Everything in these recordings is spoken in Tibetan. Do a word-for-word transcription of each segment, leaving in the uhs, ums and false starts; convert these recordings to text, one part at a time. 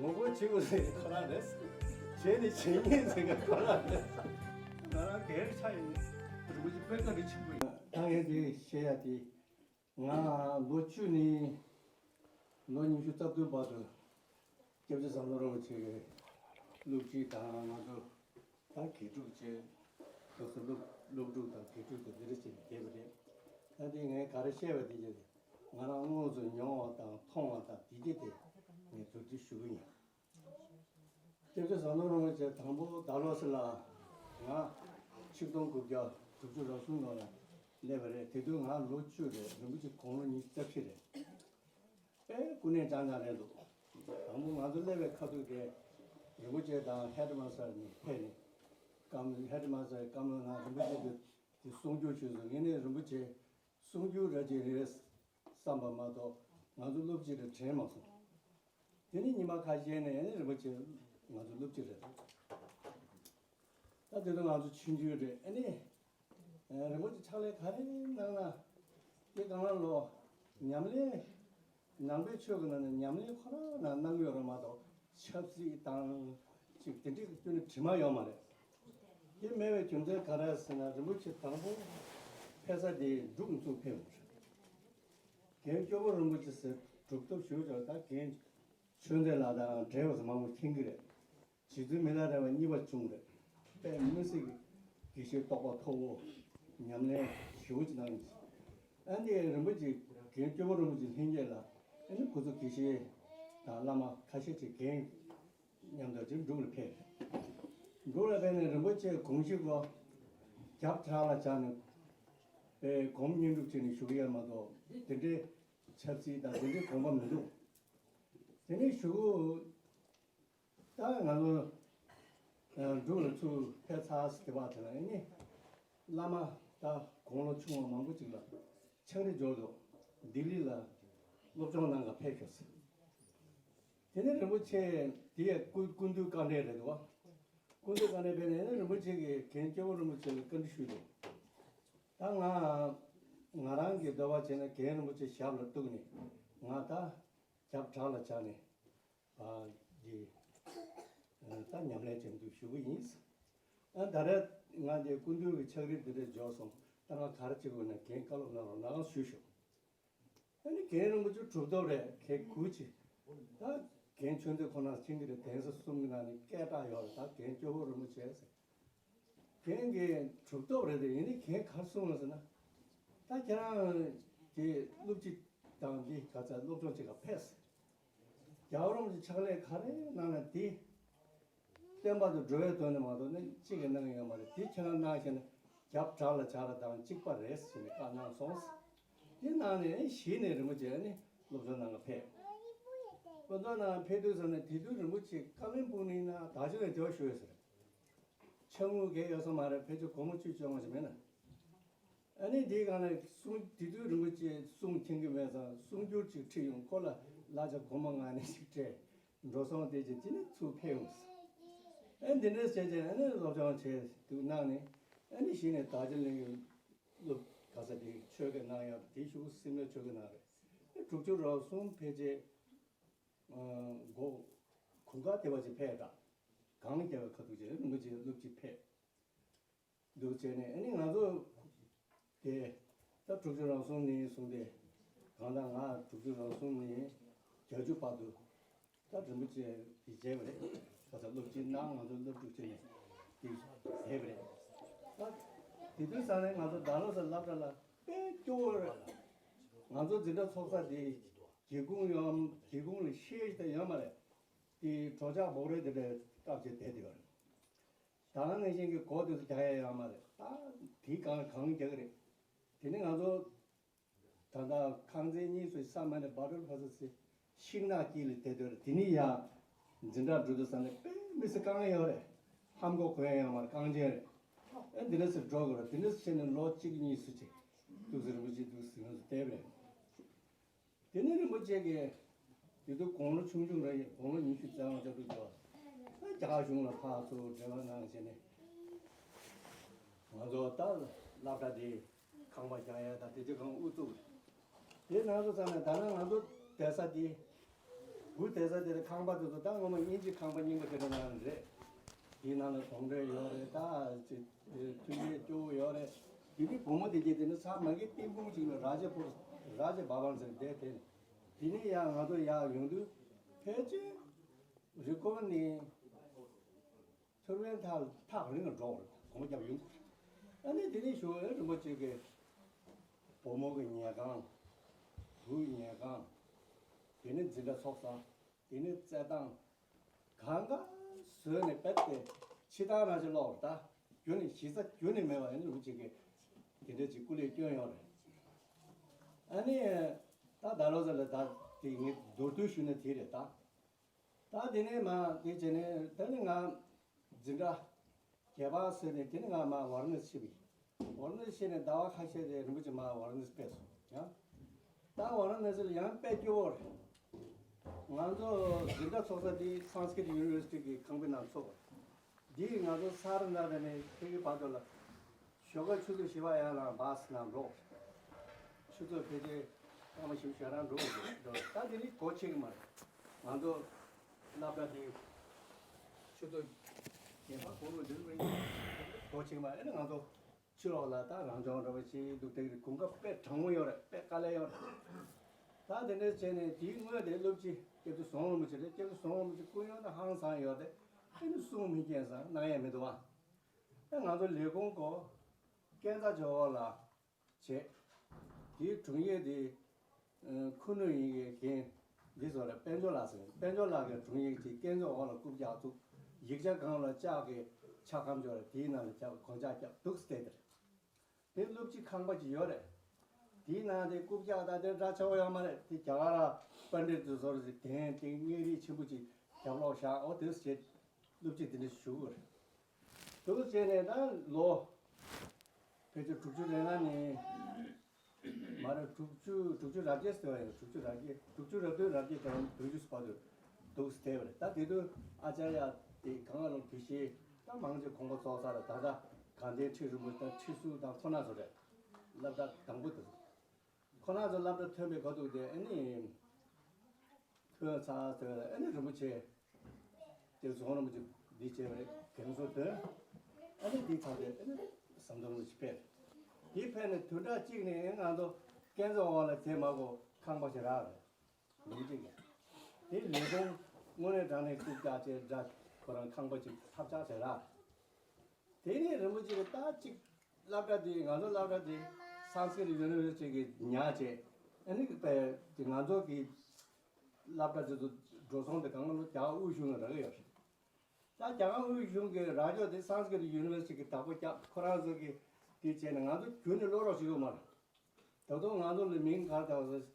ངོ་རྒོལ་བྱེད་དགོས་ཟེར་ཁོ་རང་རེད། བྱས་ནས་བྱེད་ཉེན་ཟེར་མཁན་ཁོ་རང་རེད། ང་རང་སྒེར་ཆགས་ཡིན། རིན་པོ་ཆེ་དཔེ་བཀའ་དྲིན་ཆེན་པོ་ཡིན། ད་ངས་འདི་བཤད་ཡ་དེ། ང་ལོ་བཅུ་ནས་ལོ་ཉི་ཤུ་རྩ་བདུན་བར་དུ་སྐྱབས་རྗེ་ཟམ་གདོང་རིན་པོ་ཆེ་གི་སློབ་ཁྲིད་དང་། ང་ཚོ་ད་དགེ་ཕྲུག་བཅས་སོ་སོ་སློབ་སློབ་ཕྲུག་དང་དགེ་ཕྲུག་དང་འདི་འདྲ་བྱས་ནས་བསྡད་པ་རེད། ད་དེ་ངས་ག་རེ་བཤད་པ་དེ་བྱས་ཏེ་ང་རང་དངོས་སུ་མྱོང་བ་དང་མཐོང་བ་དང་དེ་གྱད་དེ་ངས་བསྡུ་སྒྲིག་ཞུ་གི་ཡིན། སྐྱབས་རྗེ་ཟམ་གདོང་རིན་པོ་ཆེ་དང་པོ་ད་ལོ་སི་ལ་ང་ཆིག་སྟོང་དགུ་བརྒྱ་དྲུག་ཅུ་རེ་གསུམ་ལོ་ལ་སླེབས་པ་རེད། དེ་དུས་ང་ལོ་བཅུ་རེད། རིན་པོ་ཆེ་དགུང་ལོ་ཉི་ཤུ་རྩ་བཞི་རེད། དཔེ་སྐུ་ནས་ཅང་ཅང་རེད་འདུག་དང་པོ་ང་ཚོ་སླེབས་པའི་ཁ་ཐུག་དེ་རིན་པོ་ཆེ་དང་ཧེཌ་མ་སར་ནས་ཕེབས་ནས་བཀའ་མོལ། ཧེཌ་མ་སར་བཀའ་མོལ་ནང་རིན་པོ་ཆེ་དེ་དེ་གསུང་བསྒྱུར་ཞུས་སོང་། ངས་ནས་རིན་པོ་ཆེ་གསུང་རྒྱུ་ར་ཅིག་རེད་བསམ་པ་མ་གཏོགས་ང་ཚོ་སློབ་སྤྱི་རེ་དྲན་མ་སོང་། དེ་ནས་ཉི་མ་ཁ་ཤས་ནས་ཨ་ནི་རིན་པོ་ཆེ་ང་ཚོ་སློབ་སྤྱི་རེད། ད་དེ་དུས་ང་ཚོ་ཆུང་ཆུང་རེད། ཨ་ནི་རིན་པོ་ཆེ་ཕྱག་ལས་ག་རེ་གནང་ན་དེ་གང་ལ་ལོ་ཉམས་ལེན། ནང་པའི་ཆོས་ཀྱི་ནང་ནས་ཉམས་ལེན་ཁོ་རང་ནང་གནང་ཡོད་རེད་མ་གཏོགས་ཆབ་སྲིད་དང་ཅིག་དེ་འདྲའི་སྐྱོན་ནི་དྲི་མ་ཡོད་མ་རེད། དེ་མེད་པའི་རྒྱུ་མཚན་ག་རེ་ཟེར་ན་རིན་པོ་ཆེ་དང་པོ་ཕེབས་ས་དེ་འབྲུག་འཛུགས་ཕེབས་པ་རེད། རྒན་སྐྱོ་བོ་རིན་པོ་ཆེ་ཟེར་གྲུབ་ཐོབ་ཞུ་ཆོག་ད་རྒན་ཆོས་ལྡན་ལགས་དང་འབྲེལ་བ་མང་པོ་མཁྱེན་གྱི་རེད། རྗེ་བཙུན་མི་ལ་རས་པ་གཉིས་པ་བྱུང་རེད། དཔེ་མི་སྲིད་ཀྱི་དགེ་བཤེས་རྟོགས་པ་མཐོ་བོ། ཉམས་ལེན་ཞེ་པོ་ཅིག་གནང་། ཨ་ནི་རིན་པོ་ཆེ་རྒན་སྐྱོ་བོ་རིན་པོ་ཆེ་ལྷན་རྒྱས་ལ་ཨ་ནི་ཁོ་ཚོ་དགེ་བཤེས་དང་བླ་མ་ཁ་ཤས་ཅིག་རྒན་མཉམ་དུ་ཅིག་འབྲུག་ལ་ཕེབས། འབྲུག་ལ་ཕེབས་ནས་རིན་པོ་ཆེ་དགོངས་གཞི་སྐོར་རྒྱབ་བྲག་ལ་བཅར་ནས་དཔེ་སྒོམ་བསྙེན་སྒྲུབ་བྱས་ནས་བཞུགས་ཡ་མ་གཏོགས་དེ་འདྲའི་ཆབ་སྲིད་དང་དེ་འདྲའི་དགོངས་པ་མི་འདུག་དེ་ནས་ཞུ། ད་ང་ཚོ་འབྲུག་ལ་ཚུར་ཕེབས་ཚར་ཟེར་བ་དེ་ལ་ཨ་ནི་བླ་མ་ད་དགུང་ལོ་ཆུང་བ་མང་པོ་ཅིག་ལ་ཕྱག་བྲིས་འབྱོར་འདུག་ལྡི་ལི་ལ་སློབ་སྦྱོང་གནང་ག་ཕེབས་ཤག་ཟེར། དེ་ནས་རིན་པོ་ཆེ་དེ་ཡས་སྐུ་སྐུ་མདུན་བཀའ་འགྲེལ་རེད་འདུག་བ། སྐུ་མདུན་བཀའ་འགྲེལ་ཕེབས་ནས་ཨ་ནི་རིན་པོ་ཆེ་གིས་རྒན་སྐྱོ་བོ་རིན་པོ་ཆེ་ལ་བཀའ་འདྲི་ཞུས་འདུག་ད་ང་ང་རང་གི་འདོད་པ་བྱས་ན་རྒན་རིན་པོ་ཆེ་ཞབས་ལ་གཏུགས་ནས་ང་ད་རྒྱབ་བྲག་ལ་བཅར་ནས། ཨ་ཀྱི་ད་ཉམས་ལེན་བྱེད་འདུག་ཞུ་གི་ཡིན། ཨ་ད་རེས་ང་འདི་སྐུ་མདུན་གྱི་ཕྱག་བྲིས་འདི་འདྲ་འབྱོར་སོང་། ད་ང་ག་རེ་བྱེད་དགོས་ན་རྒན་བཀའ་སློབ་གནང་རོགས་གནང་ཞུས་ཤོག་ཨ་ནི་རྒན་རིན་པོ་ཆེ་གྲུབ་ཐོབ་རེད། ཁྱེད་གུས་ཀྱི། ད་རྒན་ཆོས་འདི་ཁོ་ན་ཕྱིན་གྱི་རེད། གདན་ས་གསུམ་གྱི་ནང་ནས་སྐད་གྲགས་ཡོད་རེད། ད་རྒན་སྐྱོ་བོ་རིན་པོ་ཆེ་ཟེར། རྒན་གྱི་གྲུབ་ཐོབ་རེད་དེ། ཡིན་ནའི་རྒན་ག་རེ་གསུངས་ལ་ཟེར་ན། ད་ཁྱེད་རང་གི་སློབ་སྤྱི་དང་འདི་ག་ཚད་སློབ་སྦྱོང་བྱེད་ག་ཕེབས། རྒྱལ་བ་རིན་པོ་ཆེ་ཕྱག་ལས་ག་རེ་གནང་ན་དེ་བསྟན་པ་དང་འགྲོ་བའི་དོན་ནི་མ་གཏོགས་ནི་གཅིག་གི་གནང་ཡོད་མ་རེད། དེ་ཁྱེད་རང་གནང་ཤེས་ན་རྒྱབ་བྲག་ལ་བཅར་བ་དང་གཅིག་པ་རེད་ཟེར་ནས་བཀའ་གནང་སོང་། དེ་གནང་ནས་གཞི་ནས་རིན་པོ་ཆེ་ནི་སློབ་སྦྱོང་གནང་ག་ཕེབས། སློབ་སྦྱོང་གནང་ཕེབས་དུས་ཙམ་ནས་དེ་དུས་རིན་པོ་ཆེ་བཀའ་བློན་སྤུངས་ནི་ན་ད་ཅི་ནས་དེ་བ་ཞུ་ཡོད་ཟེར། ཕྱག་དངུལ་གས་ཡོད་ས་མ་རེད། ཕལ་ཆེར་སྒོར་མོ་བཅུ་བཅོ་ལྔ་ཞིག་མེད་ན། ཨ་ནི་དེའི་སྒང་ལ་གསུང་དེ་དུས་རིན་པོ་ཆེ་གསུང་མཁྱེན་གྱི་མེད་ཙང་གསུང་སྒྱུར་ཅིག་ཁྲིད་ཡོང་། ཁོ་ལ་གླ་ཆ་སྒོར་མོ་ལྔ་ནས་ཞིག་སྤྲད། འགྲོ་སོང་དེ་ཅིག་ཅི་ནས་ཚུར་ཕེབས་ཡོང་། ཨ་ནི་འདི་འདྲས་བྱས་བྱས་ཨ་ནི་སློབ་སྦྱོང་བྱས་འདུག་གནང་ནས་ཨ་ནི་གཞི་ནས་དར་ཆ་གླིང་གི་སློབ་ག་ས་དེ་ཆོས་སྐད་གནང་ཡག་དེ་ཤུགས་སེམས་ལ་ཆོས་སྐད་གནང་རེད། དྲུག་ཅུ་རེ་གསུམ་ཕལ་ཆེར་མགོ་གུང་དཀར་དེ་བ་ཅིག་ཕེབས་དང་། གངས་རྒྱལ་བའི་ཁ་ཐུག་ཅིག་རིན་པོ་ཆེ་སློབ་ཅིག་ཕེབས། འདུག་བྱས་ནས་ཨ་ནི་ང་ཚོ་དེ་ད་དྲུག་ཅུ་རེ་གསུམ་ནས་བཟུང་སྟེ་གང་ལྟར་ང་དྲུག་ཅུ་རེ་གསུམ་ནས་བརྒྱད་ཅུ་བར་དུ་ད་རིན་པོ་ཆེ་དེ་བྱས་པ་རེད། ཁ་ས་སློབ་སྤྱི་གནང་། ང་ཚོ་སློབ་ཕྲུག་བྱས་ནས་དེ་བྱས་པ་རེད། ད་དེ་དུས་ཙང་ནས་ང་ཚོ་ཌལ་ལོ་སི་སློབ་གྲྭ་ལ་དཔེ་སྐྱོ་བོ་རེད། ང་ཚོ་འཛིན་གྲྭ་ཚོགས་ས་དེ་སྒེའུ་ཁུང་ཡོད་སྒེའུ་ཁུང་ལ་ཤེལ་དེ་ཡོད་མ་རེད། དེ་གྲོགས་ཆག་སྦུག་རེ་དེ་འདྲ་བཏབ་བྱས་བསྡད་དེ་ཡོད་རེད། ད་ག་ནང་བཞིན་གྱི་སྒོ་དེ་ཚོ་རྒྱག་ཡ་ཡོད་མ་རེད། ད་དེའི་སྒང་གངས་རྒྱག་གི་རེད། དེ་ནས་ང་ཚོ་ད་ལྟ་ཁང་ཚན་གཉིས་སུ་ས་མ་ནས་བ་ཏོར་ཕ་ས་སི་ཤིང་ནགས་དཀྱིལ་ལ་བསྡད་སྡོད་རེད། དེ་ནས་ཡ་འཛིན་གྲྭ་འགྲོ་དུས་ས་ནས་དཔེ་མི་སྲིད་དཀའ་ངལ་ཡོད་རེད། ཧམ་གོ་གོ་ཡ་ཡོད་མ་རེད། རྐང་རྗེན་རེད། ཨེ་འདི་འདྲ་སེ་འགྲོ་དགོས་རེད། དེ་འདྲ་སེ་བྱས་ནས་ལོ་གཅིག་གཉིས་སུ་ཅིག་ཏུ་སི་རིན་པོ་ཆེ་ཏུ་སི་ང་ཚོ་བསྡད་པ་རེད། དེ་ནས་རིན་པོ་ཆེ་གིས་དེ་དུས་དགུང་ལོ་ཆུང་ཆུང་རེད། དགུང་ལོ་ཉི་ཤུ་རྩ་ལྔ་རྩ་དྲུག་འདུག་ཨ་རྒྱ་གར་གཞུང་ལ་ཕར་ཚུར་འབྲེལ་བ་གནང་བྱས་ནས་ང་ཚོ་ད་སློབ་གྲྭ་དེ་ཁང་པ་རྒྱག་ཡ་དང་དེ་ཚོ་གང་དབུ་བཙུགས་རེད། དེ་ནང་དུ་ཚང་ནས་ད་ནང་ང་ཚོ་བསྡད་ས་དེ་ བུ་བསྡད་ས་དེ་ལ་ཁང་པ་དེ་ཚོ་ད་ངོ་མ་དབྱིན་ཇི་ཁང་པ་རྙིང་པ་དེ་འདྲ་ནང་རེད། དེའི་ནང་ལ་གོང་འགྲོས་ཡོད་རེད། ད་ཅིག་མཐུན་རྐྱེན་སྐྱོ་བོ་ཡོད་རེད། དེ་དུས་བུ་མོ་དེ་གྱད་དེ་ནི་ཚང་མ་གི་ཏིང་ཕུང་གཅིག་ལ་རཱ་ཇ་པུར་རཱ་ཇ་བྷ་ཝན་ཟེར་བསྡད་དེ། དེ་ནས་ཡང་ང་ཚོ་ཡར་ཡོང་དུས་ཕལ་ཆེར་རི་ཀོན་ནས། ཐུར་བན་ཐག་ཐག་རིང་ལ་འགྲོ་བར་གོམ་རྒྱབ་ཡོང་། ཨ་ནི་དེ་ནས་ཞུ་ཨེ་རིན་པོ་ཆེ་གི་བུ་མོ་གི་ཉལ་ཁང་། བུའི་ཉལ་ཁང་། དེ་ནས་འཛིན་གྲྭ་ཚོགས་ས། དེ་ནས་རྩེད་ཐང་། གང་ག་བཟོས་ནས་རྦད་དེ་ཕྱི་ཐང་རང་ཅིག་ལོག་ར་ད། རྒྱུ་ནི་གཞི་རྩ་རྒྱུ་ནི་མེད་པ་ཨེ་རིན་པོ་ཆེ་གི་དེ་འདྲ་ཅིག་སྐུ་ལས་བསྐྱོན་ཡོད་རེད། ཨ་ནི་ད་ད་ལོ་ཟེར་ལ་ད་དེ་ངས་མདོར་བསྡུས་ཞུས་ན་དེ་རེད་ད། ད་དེ་ནས་མ་དེ་བྱས་ནས་ད་ནི་ང་འཛིན་གྲྭ་བརྒྱད་པ་ཟེར་ནས་དེ་ནི་ང་མ་ཝཱ་ར་ཎ་སི་ཕྱིན་པ་ཡིན། ཝཱ་ར་ཎ་སི་ཕྱིན་ནས་ཟླ་བ་ཁ་ཤས་དེ་རིན་པོ་ཆེ་མ་ཝཱ་ར་ཎ་སི་ཕེབས་སོང་ཡང་། ད་ཝཱ་ར་ཎ་སི་ལ་ཡང་དཔེ་སྐྱོ་བོ་རེད། ང་ཚོ་འཛིན་གྲྭ་ཚོགས་ས་འདི་Sanskrit University གི་ཁང་པའི་ནང་ཚོགས་པ། འདི་ང་ཚོ་སཱ་ར་ནཱཐ་ནས་ཕ་གི་བར་དུ་ལ། ཞོགས་ཀ་ཆུ་ཚོད་བཞི་པ་ཡར་ལངས་བཱ་སི་ནང་འགྲོ། ཆུ་ཚོད་ཕལ་ཆེར་སྐར་མ་བཞི་བཅུ་ཞེ་གྲངས་འགྲོ་དགོས་འདུག་ད་དེ་ནི་གོ་ཆོད་ཀྱི་མ་རེད། ང་ཚོ་སློབ་གྲྭ་དེ་ཆུ་ཚོད་བརྒྱད་པ་གོང་ལ་འདིར་མི་གོ་ཆོད་ཀྱི་མ་རེད། ཨ་ནི་ང་ཚོ་ཕྱི་ལོགས་ལ་ད་རང་སྦྱོང་འདྲ་བ་ཞིག་འདུག་དེ་གི་གོམ་ཁ་དཔེ་དྲང་མོ་ཡོད་རེད། དཔེ་དཀའ་ལས་ཡོད་རེད། ད་དེ་འདྲ་བྱས་ནས་དེའི་སྔོན་དེ་སློབ་སྤྱི་སྐྱབས་རྗེ་ཟམ་གདོང་རིན་པོ་ཆེ་རེད། སྐྱབས་རྗེ་ཟམ་གདོང་རིན་པོ་ཆེ་སྐུ་ཡོན་ད་ཧང་སང་ཡོད་དེ། ཨ་ནི་གསུང་མི་སྐྱེན་སང་གནང་ཡས་མི་འདུག་བ། ཨ་ང་ཚོ་ལས་ཁུངས་སྐོར་སྐས་འཛེག་ཇོ་བོ་ལ་བྱས། དེའི་དྲུང་ཡིག་དེ་ཁུ་ནུ་ཡིན་གྱི་རྒན་འདི་ཚོ་ལ་དཔལ་འབྱོར་ལགས་ཟེར། དཔལ་འབྱོར་ལགས་ཀྱི་དྲུང་ཡིག་ཅིག་སྐས་འཛེག་འོག་ལ་རྐུབ་བཀྱག་བཙུགས། ཡིག་ཆ་སྒང་ལ་ལྕགས་ཀྱི་ཆ་ཁམ་འབྱོར་དེའི་ནང་ལ་བཀྱག་གོང་ལྕགས་བཀྱག་འདུག་སྟེ་དེར། དེ་སློབ་སྤྱི་ཁང་པ་ཅིག་ཡོད་རེད། དེའི་ནང་དེ་རྐུབ་བཀྱག་དང་དེ་འདྲ་ཆེ་བོ་ཡོད་མ་རེད། དེ་རྒྱ་གར་པཎྜི་ཏ་ཚོ་རེ་ཟིག་དེང་དེ་མངའ་རིས་ཆེན་པོ་ཅིག་རྒྱབ་ལོག་བཞག་འོ་དེ་བྱས་སློབ་སྤྱི་དེ་འདྲ་ཞུ་དགོས་རེད། དེ་བྱས་ནས་ད་ལོ་ཕལ་ཆེར་དྲུག་ཅུ་རེ་ལྔ་ནས་མ་རེད། དྲུག་ཅུ་དྲུག་ཅུ་རབ་བརྒྱད་ཟེར་བ་ཡོད། དྲུག་ཅུ་རབ་བརྒྱད། དྲུག་ཅུ་རབ་བདུན་རབ་བརྒྱད་དང་བདུན་ཅུ་བར་དུ་འདུག་སྟེ་བ་རེད། ད་དེ་དུས་ཨ་ཙརྱ་དེ་གང་ལ་དགེ་བཤེས་ད་མང་ཆེ་དགོངས་པ་རྫོགས་ཚར་རེད། ད་ལྟ་དགའ་ལྡན་ཁྲི་རིན་པོ་ཆེ་དང་ཁྲི་ཟུར་དང་ཁོ་ན་ཚོ་རེད། སློབ་གྲྭ་དང་པོ་དེ་ཚོ། ཁོ་རང་ཚོ་སློབ་གྲྭ་ཐོན་པའི་གོ་ཐུག་དེ་ཨ་ནི་ཐོན་ཚར་ཚར་ཨ་ནི་རིན་པོ་ཆེ་དེ་རྫོང་རིན་པོ་ཆེ་འདི་བྱས་པའི་གན་སོ་ཐོན། ཨ་ནི་འདི་ཚར་དེ་ཨ་ནི་ཟམ་གདོང་རིན་པོ་ཆེ་ཕེབས། འདི་ཕེབས་ནས་བདུན་ཕྲག་གཅིག་ནས་ང་ཚོ་སྐས་འཛེག་འོག་ལ་བྱས་མ་གོ་ཁང་པ་ཞིག་རག་རེད། ལུང་གཅིག་གི་དེ་ལས་ཁུངས་དངོས་གནས་དྲང་གནས་རྐུབ་བཀྱག་བྱས་འདྲ་ཁོ་རང་ཁང་པ་ཅིག་ཐབས་ཆག་བྱས་རག་དེ་ནས་རིན་པོ་ཆེ་གི་ད་ཅིག་སློབ་གྲྭ་དེ་ང་ཚོ་སློབ་གྲྭ་དེ་Sanskrit University གི་ཉག་བྱས། ཨ་ནི་གི་པའི་དེ་ང་ཚོ་གི་སློབ་གྲྭ་དེ་ཚོ་འགྲོ་སོང་དེ་གང་ལོ་རྒྱ་གར་དབུས་གཞུང་ལ་རག་གི་ཡོད་རེད། ད་རྒྱ་གར་དབུས་གཞུང་གི་རག་ཡོད་དེ་Sanskrit University གི་བདག་པོ་རྒྱག་ཁོ་རང་ཚོ་གི་དེ་བྱས་ནས་ང་ཚོ་རྒྱུན་ནས་བློ་རོགས་བྱེད་ཀྱི་ཡོད་མ་རེད། ད་དུང་ང་ཚོ་ལ་མིང་ག་རེ་བཏགས་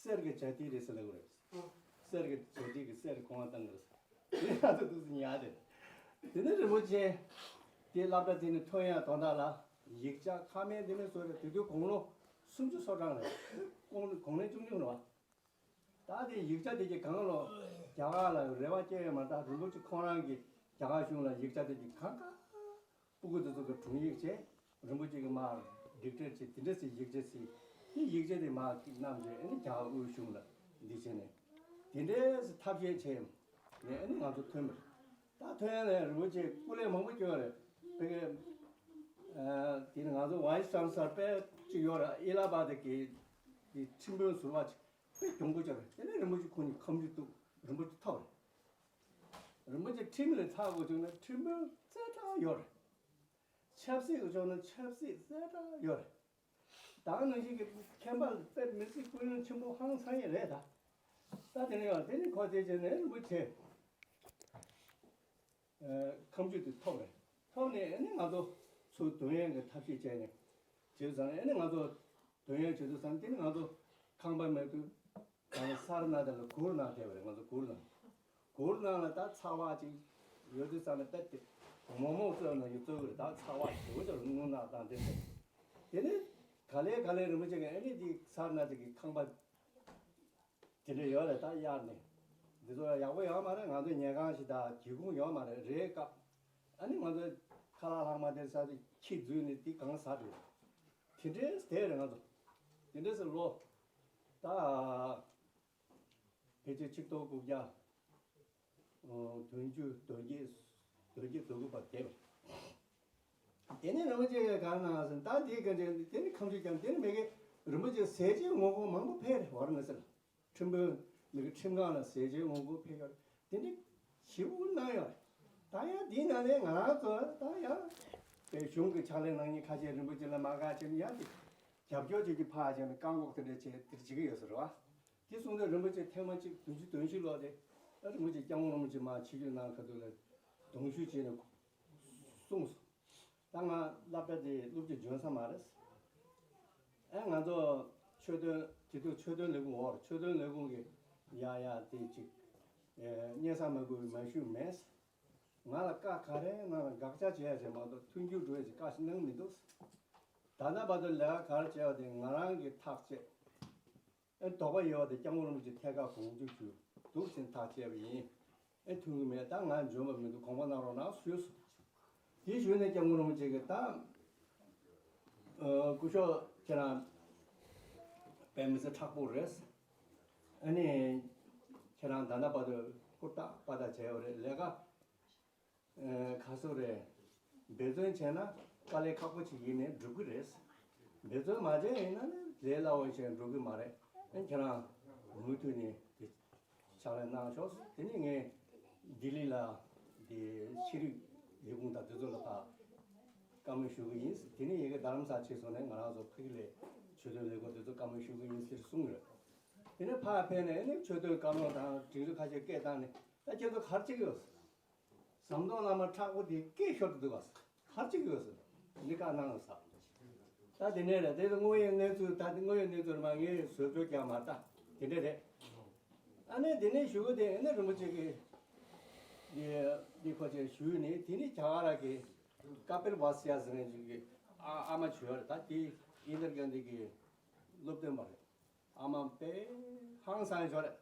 ཟེར། གསེར་གྱི་བྱ་ཏི་རེད་ཟེར་ལབ་ཀྱི་རེད། གསེར་གྱི་བྱ་ཏི་གི་གསེར་གོང་བ་བཏང་གི་རེད། དེ་ང་ཚོ་འདུག་སེ་ཉར་རེད། དེ་ནས་རིན་པོ་ཆེ་དེ་སློབ་གྲྭ་དེ་ནས་ཐོན་ཡ་དོན་དག་ལ་ཡིག་ཆ་ཁ་མེད་འདི་མེད་བཟོ་རེད། དེ་དུས་དགུང་ལོ་སུམ་ཅུ་སོ་གྲངས་རེད། དགུང་དགུང་ལོ་ཆུང་ཆུང་རེད་བ། ད་དེ་ཡིག་ཆ་དེ་གྱི་གང་ལོ་རྒྱ་གར་ལ་རེ་བ་སྐྱེ་ཡོད་མ་རེད། ད་རིན་པོ་ཆེ་ཁོང་རང་གི་རྒྱ་གར་གཞུང་ལ་ཡིག་ཆ་དེ་གྱི་གང་ག་སྤུ་གུ་དེ་ཚོ་གི་དྲུང་ཡིག་བྱས། རིན་པོ་ཆེ་གི་མར་ཌིག་ཊེཊ་བྱས། དེ་འདྲ་སེ་ཡིག་ཆ་སེ། དེ་ཡིག་ཆ་དེ་མར་བསྣམས་བྱས་ཨ་ནི་རྒྱ་གར་དབུས་གཞུང་ལ་འདི་བྱས་ནས་དེ་འདྲ་སེ་ཐབས་ཤེས་བྱས་ནས་ཨ་ནི་ང་ཚོ་ཐོན་པ་རེད། ད་ཐོན་ཡ་ལ་རིན་པོ་ཆེ་སྐུ་ལས་མང་པོ་བསྐྱོན་པ་རེད། དེ་གི་དེ་ནི་ང་ཚོ་ཝའི་སི་ཅན་སེ་ལར་དཔེ་གཅིག་ཡོད་རེད། ཨེ་ལ་ཧ་བཱད་གི་དེ་ཁྲིམས་དཔོན་ཟུར་པ་ཅིག་དཔེ་གྱོང་པོ་བྱས་པ་རེད། དེ་ནས་རིན་པོ་ཆེ་ཁོང་གཉིས་ཁ་མཆུ་གཏུགས། རིན་པོ་ཆེ་ཐོབ་རེད། རིན་པོ་ཆེ་ཁྲིམས་ལ་ཚགས་དགོས་བྱུང་ན་ཁྲིམས་དཔོན་རྩེ་གྲས་ཡོད་རེད། ཆབ་སྲིད་ཀྱི་ཕྱོགས་ནས་ཆབ་སྲིད་རྩེ་གྲས་ཡོད་རེད། ད་ག་ནང་བཞིན་གྱི་མཁན་པ་ལ་དཔེ་མི་སྲིད་སྐུ་ཡོན་ཆེན་པོ་ཧང་སང་ཡས་རེད་ད། ད་དེ་ནས་ཡང་དེ་ནས་ཁོ་དེ་བྱས་ནས་རིན་པོ་ཆེ་ཨ་ཁ་མཆུ་དེ་ཐོབ་རེད། ཐོབ་ནས་ཨ་ནི་ང་ཚོ་ཚུར་འདོན་ཡས་ཀྱི་ཐབས་ཤེས་བྱས་ནས་བྱས་ཙང་ཨ་ནི་ང་ཚོ་འདོན་ཡས་བྱེད་དུས་ཙང་དེ་ནི་ང་ཚོ་ཁང་པ་མེད་དུས་ང་ཚོ་སཱ་ར་ནཱཐ་ལ་གུར་ནང་བསྡད་པ་རེད། ང་ཚོ་གུར་ནང་། གུར་ནང་ལ་ད་ཚ་བ་ཅིག་ཡོད་དུས་ཙང་ནས་དཔེ་དེ་མོག་མོག་བཙོས་ནས་ཡོད་བཙོས་ཀྱི་རེད། ད་ཚ་བ་ཞེ་པོ་ཅིག་རེད། རྔུལ་ནག་དང་དེ་ཚོ། དེ་ནས་ག་ལེ་ག་ལེ་རིན་པོ་ཆེ་གིས་ཨ་ནི་དེ་སཱ་ར་ནཱཐ་གི་ཁང་པ་དེ་འདྲ་ཡོད་རེད། ད་གཡར་ནས་འདི་ཚོ་ཡག་པོ་ཡོད་མ་རེད། ང་ཚོ་ཉལ་ཁང་ཞིག་དང་སྒེའུ་ཁུང་ཡོད་མ་རེད། རེད་ཀ་ཨ་ནི་ང་ཚོ་ཁ་ལག་ལྷག་མ་དེ་ཟ་དུས་ཁྱི་འཛུལ་ནས་དེ་གང་ཟ་འགྲོ། དེ་འདྲས་དེ་རེད། ང་ཚོ་དེ་འདྲས་སེ་ལོ་ད། ཕལ་ཆེར་ཆིག་སྟོང་དགུ་བརྒྱ་བདུན་ཅུ་དོན་བརྒྱད་དོན་བརྒྱད་དོན་དགུ་བར་བསྡད་པ། དེ་ནས་རིན་པོ་ཆེ་གིས་གང་གནང་ཟེར་ན། ད་འདིའི་སྐད་ཆ་དེ་ནི་ཁམས་ཆོས་རྒྱལ་དེ་ནི་མི་གི་རིན་པོ་ཆེ་ཟས་བཅད་ངོ་རྒོལ་མང་པོ་ཕེབས་རེད། ཝཱ་ར་ཎ་སི་ལ། ཁྲིམས་དཔོན་མི་གི་ཁྲིམས་ཁང་ལ་ཟས་བཅད་ངོ་རྒོལ་ཕེབས་ཡོད་རེད། དེ་འདྲ་ཞེ་པོ་གནང་ཡོད་རེད། ད་ཡང་འདིའི་ནང་ནས་ང་རང་ཚོ་ད་ཡང་པའི་གཞུང་གི་ཕྱག་ལས་གནང་མཁན་ཁ་ཤས་རིན་པོ་ཆེ་ལ་མ་དགའ་བྱས་ནས་ཡང་དེ་རྒྱབ་སྐྱོར་བྱེད་ཀྱི་ཕར་བྱས་ནས་བཀག་འགོག་དེ་འདྲ་བྱས་དེ་བྱེད་ཀྱི་ཡོད་ས་རེད་བ། དེ་སོང་ཙང་རིན་པོ་ཆེ་ཐེངས་མ་གཅིག་བདུན་ཅུ་དོན་བཞི་ལོ་དེ་ད་རིན་པོ་ཆེ་སྐྱབས་མགོན་རིན་པོ་ཆེ་མར་ཆིབས་བསྒྱུར་གནང་ཁ་ཐུག་ལ་གདུང་ཞུས་བྱས་ནས་གསུངས་སོང་། ད་ང་སློབ་གྲྭ་དེ་སློབ་ཕྲུག་འཇོན་ས་མ་རེད། ཨེ་ང་ཚོ་ཆོས་དོན་དེ་དུས་ཆོས་དོན་ལས་ཁུངས་འོག་ཆོས་དོན་ལས་ཁུངས་ཀྱི་ཡ་ཡ་དེ་ཅིག་ཨེ་སྙན་སེང་མ་དགོས་པའི་མ་ཞུས་མེད། ང་ལ་བཀའ་ག་རེ་གནང་ན་དགག་བྱ་བྱེད་ཡ་ཞིག་མ་གཏོགས་མཐུན་འགྱུར་འགྲོ་ཡ་ཞིག་བཀའ་ཞིག་གནང་མི་འདུག་ད་ལྟ་བར་དུ་ལས་ཀ་ག་རེ་བྱས་པ་དེ་ང་རང་གིས་ཐག་བཅད། ཨེ་དོགས་པ་ཡོད་པ་དེ་སྐྱབས་མགོན་རིན་པོ་ཆེ་ཐད་ཀར་དགོངས་ཞུ་ཞུ་འདུག་ཟེར་ཐག་བཅད་པ་ཡིན། ཨེ་མཐུན་གྱི་མེད། ད་ང་འཇོན་པ་མི་འདུག་དགོངས་པ་གནང་རོགས་གནང་ཞུས་སོང་། དེ་ཞུས་ནས་སྐྱབས་མགོན་རིན་པོ་ཆེ་གིས་ད་ཨ་སྐུ་ཞབས་ཁྱེད་རང་དཔེ་མི་སྲིད་མཁྲེགས་པོ་རེད། ཨ་ནི་ཁྱེད་རང་ད་ལྟ་བར་དུ་ཧུར་ཐག་པ་ཐག་བྱས་ཡོད་རེད། ལས་ཀ་ཨེ་ག་ཚོད་རེད། འབད་བརྩོན་བྱས་ན་དཀའ་ལས་ཁག་པོ་ཅིག་ཡིན་ནའི་འགྲུབ་ཀྱི་རེད། འབད་བརྩོན་མ་བྱས་ཡིན་ན་ནི་ལས་སླ་བོ་ཞིག་འགྲུབ་ཀྱི་མ་རེད། ཨེ་ཁྱེད་རང་མུ་མཐུད་ནས་དེ་ཕྱག་ལས་གནང་ཤོག་དེ་ནས་ངས་ལྡི་ལི་ལ་དེ་ཤེས་རིག་ལས་ཁུངས་དང་དེ་ཚོ་ལ་ཕར་བཀའ་མོལ་ཞུ་གི་ཡིན། དེ་ནས་ཡ་གི་རྡ་རམ་ས་ལ་ཕྱིན་སོང་ནས་ང་རང་ཚོ་ཕ་གི་ལ་ཆོས་དོན་ལས་ཁུངས་དེ་ཚོ་བཀའ་མོལ་ཞུ་གི་ཡིན་ཟེར་གསུངས་ཡོད། དེ་ནས་ཕར་ཕེབས་ནས་ཨ་ནི་ཆོས་དོན་བཀའ་བློན་དང་སྒྲིག་འཛུགས་ཁ་ཤས་སྐད་བཏང་ནས་ད་ཁྱེད་ཚོ་ག་རེ་བྱེད་ཀྱི་ཡོད། ཟམ་གདོང་བླ་མ་མཁྲེགས་པོ་དེ་སྐད་ཤོར་དུ་འདུག་བ། ག་རེ་བྱེད་ཀྱི་ཡོད་ཟེར། འདི་བཀའ་གནང་ཟེར། ད་དེ་ནས་རེད། དེ་དངོས་ཡོད་གནས་ཚུལ། ད་དེ་དངོས་ཡོད་གནས་ཚུལ་མ་ངས་བཟོ་བཅོས་རྒྱག་མ་ད་དེ་འདྲ་རེད། ཨ་ནི་དེ་ནས་ཞུ་གི་དེ་ཨ་ནི་རིན་པོ་ཆེ་གིས་འདི་འདི་ཁོ་ཆེ་ཞུས་ནས་དེ་ནས་རྒྱ་གར་གྱི་ཀ་པིལ་ཝ་སི་ཡ་ཟེར་མཁན་ཅིག་གི་ཨ་ཨ་མ་བྱོས་རེད། ད་དེ་ཨིན་དར་གན་དྷི་གི་སློབ་སྟོན་པ་རེད། ཨ་མ་དཔེ་ཧང་སང་ཡ་ཅིག་རེད།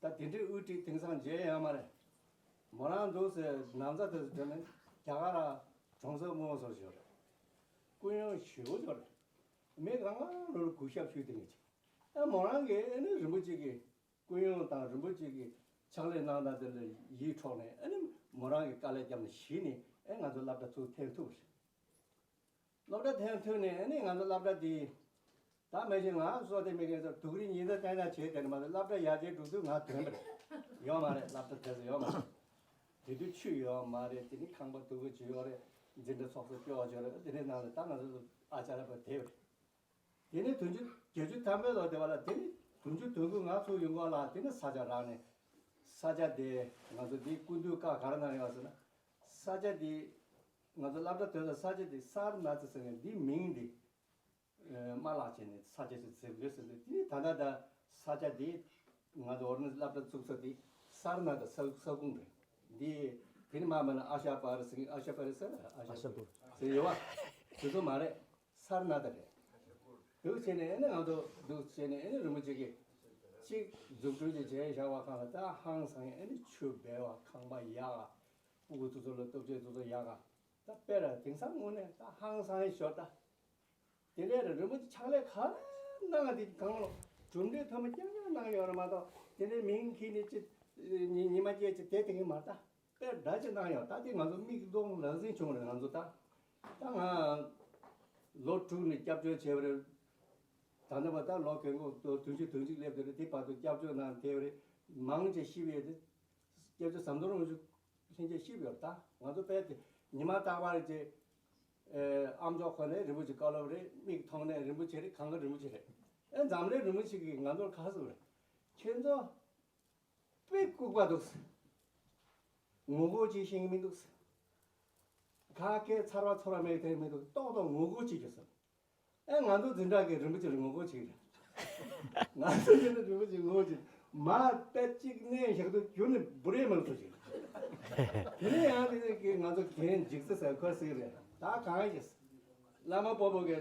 ད་དེ་འདྲའི་དབུ་ཁྲིད་དེང་སང་མཇལ་ཡོད་མ་རེད། མོ་རང་འདུག་ཟེར་ན་བཟའ་དེ་ཚོ་དེ་ནི་རྒྱ་གར་ར་གྲོང་གསེབ་སྨོ་ཟེར་ཞིག་རེད། སྐུ་ཡོན་ཞེ་པོ་ཅིག་རེད། མི་གང་ག་ལོ་ལ་གུས་ཞབས་ཞུས་དེ་ངེས་ཅིག་ཨ་མོ་རང་གིས་ཨ་ནི་རིན་པོ་ཆེ་གི་སྐུ་ཡོན་དང་རིན་པོ་ཆེ་གི་ཕྱག་ལས་གནང་སྟངས་དེ་ལ་ཡིད་འཕྲོག་ནས་ཨ་ནི་མོ་རང་གིས་དཀའ་ལས་བརྒྱབ་ནས་གཞི་ནས་ཨ་ང་ཚོ་སློབ་གྲྭ་ཚུར་འཐེན་ཐུབ་པ་རེད། སློབ་གྲྭ་འཐེན་ཐུབ་ནས་ཨ་ནི་ང་ཚོ་སློབ་གྲྭ་འདི་ད་མི་ཤེས། ང་སོ་དེ་མི་ངན་ཚོ་སྡུག་རུས་ཉིན་ལྟར་བསྟན་ན་བྱས་དེ་ནི་མ་གཏོགས་སློབ་གྲྭ་ཡར་རྒྱས་འགྲོ་དུས་ང་དོན་པ་རེད། ཡོད་མ་རེད། སློབ་གྲྭ་དེ་ཚོ་ཡོད་མ་རེད། དེ་དུས་ཆུ་ཡོད་མ་རེད། དེ་ནི་ཁང་པ་སྡུག་པོ་ཅིག་ཡོད་རེད། འཛིན་གྲྭ་ཚོགས་གཙོ་སྐྱོ་བ་ཅིག་ཡོད་རེད། དེ་འདྲའི་ནང་ལ་ད་ང་ཚོ་ཨ་ཅག་ར་པ་དེ་རེད། དེ་ནས་བདུན་ཅུ་བརྒྱད་ཅུ་ཐམ་པའི་ལོ་དེ་བ་ལ་དེ་ནི་བདུན་ཅུ་དོན་དགུ་ང་ཚོ་ཡོང་གོང་ལ་དེ་ནི་ས་ཆ་རག་ནས་ས་ཆ་དེ་ང་ཚོ་འདི་སྐུ་མདུན་བཀའ་ག་རེ་གནང་ཡོད་ཟེར་ན། ས་ཆ་འདི་ང་ཚོ་སློབ་གྲྭ་དེ་ཚོ་ས་ཆ་འདི་སར་ནཱ་ཐ་ཟེར་ནས་འདི་མིང་འདི་མ་བརླག་བྱས་ནས་ས་ཆ་ཞིག་ཟེར་དགོས་ཟེར་ནས། དེ་ནི་ད་ལྟ་ད་ས་ཆ་འདི་ང་ཚོ་ཨོ་རི་ནི་སློབ་གྲྭ་བཙུགས་ས་འདི་སར་ནཱ་ཐ་ས་ས་ཁུངས་རེད། འདི་དེ་ནི་མ་མ་ན་ཨ་ཤ་པར་ཟེར། ཨ་ཤ་པར་ཟེར། ཨ་ཤ་པུར་ཟེར་ཡོད་བ། དེ་ཚོ་མ་རེད། སར་ནཱ་ཐ་རེད། འདུག་བྱས་ནས་ཨ་ནི་ང་ཚོ་འདུག་བྱས་ནས་ཨ་ནི་རིན་པོ་ཆེ་གིས་གཅིག་འཛུགས་སྐྲུན་ཅིག་བྱས་བཞག་པ་གང་ལ་ད་ཧང་སང་ཡ། ཨ་ནི་ཆུ་སྦལ་བ། ཁང་པ་ཡག་ག་སྤུ་གུ་ཚོ་ཚོ་ལ་སྟོབས་ཆེ་ཚོ་ཚོ་ཡག་ག་ད་དཔེ་ར་དེང་སང་དངོས་གནས་ད་ཧང་སང་ཡ་ཞོར་ད། དེ་ནས་རིན་པོ་ཆེ་ཕྱག་ལས་ག་རེ་གནང་ང་དེ་གང་ལོ་གྲུབ་འབྲས་ཐོན་མ་རྐྱང་རྐྱང་གནང་ཡོད་རེད་མ་གཏོགས་དེ་འདྲའི་མིང་འཁྱེར་ནས་ཅི་ཉི་ཉི་མ་སྐྱེལ་ཅི་དེ་དེ་གི་མ་ད། དཔེ་འདྲ་ཅིག་གནང་ཡོད། ད་དེ་ང་ཚོ་མིག་མཐོང་ལག་ཟིན་བྱུང་རེད། ང་ཚོ་ད་ད་ང་ལོ་དྲུག་ནས་སྐྱབས་བཅོལ་བྱས་པ་རེད། ད་ནི་བ་ད་ལོ་རྒན་གོག་ཏུ་དུས་ཅི་དུས་ཅི་སླེབས་དེ་རེད། དེ་བར་དུ་སྐྱབས་བཅོལ་ནང་དེ་རེད། མང་ཆེ་ཤི་བའི་དེ་སྐྱབས་བཅོལ་ཟམ་གདོང་རིན་པོ་ཆེ་ལྷན་རྒྱས་ཤི་བ་ཡོད། ད་ང་ཚོ་དཔེ་དེ་ཉི་མ་རྟག་པར་ཅེ་ཨེ་ཨམ་ཅོག་ཁོ་ནས་རིན་པོ་ཆེ་བཀའ་སློབ་རེད། མིག་མཐོང་ནས་རིན་པོ་ཆེ་རེད། གང་ག་རིན་པོ་ཆེ་རེད། ཨེ་འཛམ་གླིང་རིན་པོ་ཆེ་གིས་ང་ཚོར་ཁ་གསབ་རེད། ཁྱེད་ཚོ་དཔེ་ལྐུགས་པ་འདུག་ངོ་རྒོལ་བྱེད་ཤེས་ཀྱི་མི་འདུག་ཁ་སྐད་ཚར་བ་ཚོར་བ་མེད་དེ་མི་འདུག་ཏོག་ཏོག་ངོ་རྒོལ་བྱེད་ཀྱི་སོང་། ཨེ་ང་ཚོ་འཛིན་གྲྭ་གི་རིན་པོ་ཆེ་ལ་ངོ་རྒོལ་བྱེད་ཀྱི་རེད། ང་ཚོ་འཛིན་གྲྭ་རིན་པོ་ཆེ་ངོ་རྒོལ་བྱེད། མ་དཔེ་གཅིག་གནས་བཞག་དུས་རྒྱུན་ནས་འབུ་རའི་མང་ཚོ་ཞིག་དེ་ནས་ཡང་དེ་ནས་ཀྱི་ང་ཚོ་རྒན་འཇིགས་ས་ཟེར་ཁོ་ཟེར་གི་རེད། ད་གང་ཡིན། བླ་མ་སྤོ་བོ་གི་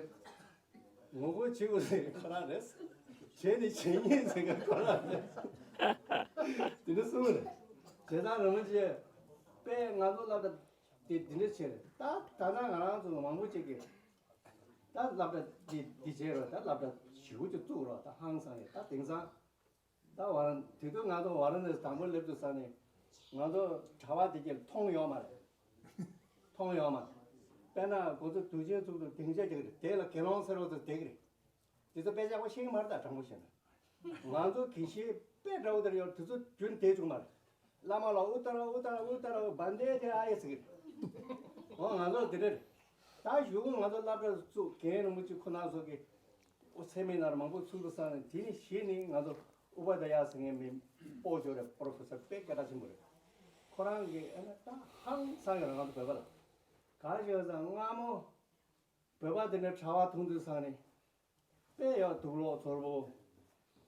ངོ་རྒོལ་བྱེད་དགོས་ཟེར་ཁོ་རང་རེད། བྱས་ནས་བྱེད་ཉེན་ཟེར་གི་ཁོ་རང་རེད། དེ་འདྲ་གསུངས་རེད། བྱས་ཙང་རིན་པོ་ཆེ་དཔེ་ང་ཚོ་སློབ་གྲྭ་དེ་འདི་འདྲ་བྱས་རེད། ད་ད་ལྟ་ང་རང་ཚོ་མང་པོ་ཅིག་གིས་ད་སློབ་གྲྭ་འདི་འདི་བྱས་རོགས། ད་སློབ་གྲྭ་ཞེ་པོ་ཅིག་བཙུགས་རོགས། ད་ཧང་སང་ཡོད། ད་དེང་སང་ ད་ཝཱ་ར་དེ་དུས་ང་ཚོ་ཝཱ་ར་ཎ་སི་དང་པོ་སླེབས་དུས་ས་ནས་ང་ཚོ་གྲྭ་པ་དེ་གྱད་མཐོང་ཡོད་མ་རེད། མཐོང་ཡོད་མ་རེད། དཔེར་ན་ཁོ་ཚོ་དུས་ཆེན་ཚོགས་དུས་སྡིངས་ཆ་རྒྱག་གི་རེད། དེ་ལ་དགེ་སློང་ཟེར་བ་ཚོ་བསྡད་གི་རེད། དེ་ཚོ་དཔེ་ཆ་ཁོ་ཤེས་ཀྱི་མ་རེད། ད་དྲང་པོ་བཤད་ན། ང་ཚོ་དགེ་བཤེས་དཔེ་འདྲ་བོ་དེར་ཡོད། དེ་ཚོ་རྒྱུན་བསྡད་བཅུག་མ་རེད། བླ་མ་ལ་ཨུ་ཏ་ར་ཨུ་ཏ་ར་ཨུ་ཏ་ར་བན་དེ་དེ་ཨ་ཡེ་ཟེར་གི་རེད། འོ་ང་ཚོ་དེ་འདྲ་རེད། ད་གཞུག་གུ་ང་ཚོ་སློབ་གྲྭ་བཙུགས། རྒན་རིན་པོ་ཆེ་ཁོ་ན་ཚོ་གི་སེ་མི་ནར་མང་པོ་ཚུགས་དུས་ས་ནས། དེ་ནས་གཞི་ནས་ང་ཚོ་ཨུ་པ་དྱ་ཡ་ཟེར་མཁན་མི་སྤོ་ཇོ་རེད། པོ་རོ་ཕེ་སར་དཔེ་སྐད་གྲགས་ཆེན་པོ་རེད། ཁོ་རང་གིས་ཨ་ནི་ད་ཧང་སང་ཡོད་རེད། ང་ཚོ་བོད་པ་ལ་ག་རེ་བྱས་ཟེར་ན། སྔ་མོ་བོད་པ་དེ་འདྲ་གྲྭ་པ་མཐོང་དུས་ས་ནས་དཔེ་ཡག་དུག་ལོག་ཚོར་པོ།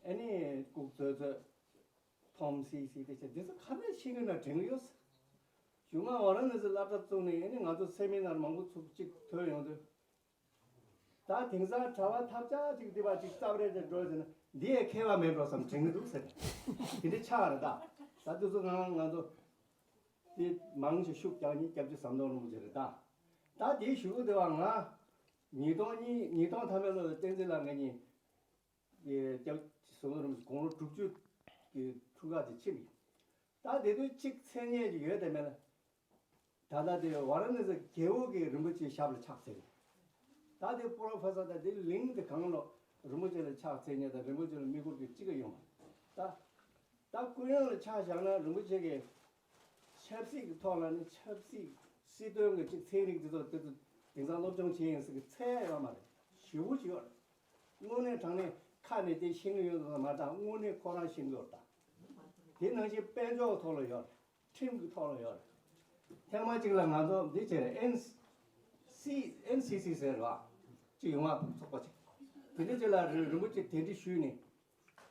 ཨ་ནི་ལྐུགས་ཚོད་ཚོད། ཐོམ་སི་སི་དེ་ཚོ་དེ་ཚོ་ག་འདྲ་ཤེས་ཀྱི་ན་དྲན་གྱི་ཡོད། གཞུག་མ་ཝཱ་ར་ཎ་སི་སློབ་གྲྭ་བཙུགས་ནས། ཨ་ནི་ང་ཚོ་སེ་མི་ནར་མང་པོ་ཚུགས་ཅིག་ཐོན་ཡོང་དུས། ད་དེང་སང་གྲྭ་པ་ཐབས་ཆག་ཅིག་འདི་བ་ཅིག་རྩབ་རེ་དེ་འགྲོ་ཟེར་ན། འདི་ཡས་མཁས་པ་མེད་འགྲོ་བསམ་དྲན་གྱི་འདུག་ཟེར། དེ་འདྲ་ཆགས་རེད་ད། ད་དུས་ཚོད་ང་ང་ཚོ་དེ་མང་ཞིག་ཤུགས་རྒྱག་མཁན་སྐྱབས་རྗེ་ཟམ་གདོང་རིན་པོ་ཆེ་རེད་ད། ད་དེའི་གཞུག་གུ་དེ་བ་ང་ཉིས་སྟོང་གཉིས། ཉིས་སྟོང་ཐམ་པའི་ལོ་ལ་བསྟན་འཛིན་ལགས་ང་གཉིས་སྐྱབས་རྗེ་ཟམ་གདོང་རིན་པོ་ཆེ་དགུང་ལོ་དྲུག་ཅུ་གི་འཁྲུངས་སྐར་དེ་ཕྱིན་པ་ཡིན། ད་དེ་དུས་གཅིག་མཚན་སྙན་ཅིག་ཡོད་དེ་མེད་ལ། ད་ལྟ་དེ་ཝཱ་ར་ཎ་སི་རྒྱལ་པོ་གི་རིན་པོ་ཆེའི་ཞབས་ལ་ཕྱག་འཚལ། ད་དེ་པོ་རོ་ཕེ་སར་དང་དེ་གླིང་དེ་གང་ལོ་རིན་པོ་ཆེ་ལ་ཕྱག་འཚལ་མཁན་དང་རིན་པོ་ཆེ་ལ་དམིགས་བཀུར་གྱི་གཅིག་ཀྱང་ཡོད་མ་རེད། ད་ད་ཀུན་དབྱངས་ལ་ཆ་བཞག་ན་རིན་པོ་ཆེ་གི་ཆབ་སྲིད་ཀྱི་ཐོག་ལ་ནི་ཆབ་སྲིད་སྲིད་དོན་གྱི་གཅིག་ཚན་རིག་དེ་ཚོ་དེ་ཚོ་དེང་སང་སློབ་སྦྱོང་བྱེད་ཡིན་ཟེར་གྱི་ཚད་ཡོད་མ་རེད། ཞེ་པོ་ཅིག་ཡོད་རེད། དངོས་གནས་དྲང་གནས་ཁ་ནས་དེ་ཤེས་ཀྱི་ཡོད་མ་རེད། ད་དངོས་གནས་ཁོ་རང་ཤེས་ཀྱི་ཡོད་རེད། ད་དེ་ནང་བཞིན་དཔལ་འབྱོར་ཐོག་ལ་ཡོད་རེད། ཁྲིམས་ཀྱི་ཐོག་ལ་ཡོད་རེད། ཐེངས་མ་གཅིག་ལ་ང་ཚོ་འདི་བྱས་རེད། ཨེན་སི་ཨེན་སི་སི་ཟེར་བ་ཅིག་ཡོང་བ་ཚོགས་པ་ཅིག་དེ་འདྲ་ཅིག་ལ་རི་རིན་པོ་ཆེ་གདན་འདྲེན་ཞུས་ནས་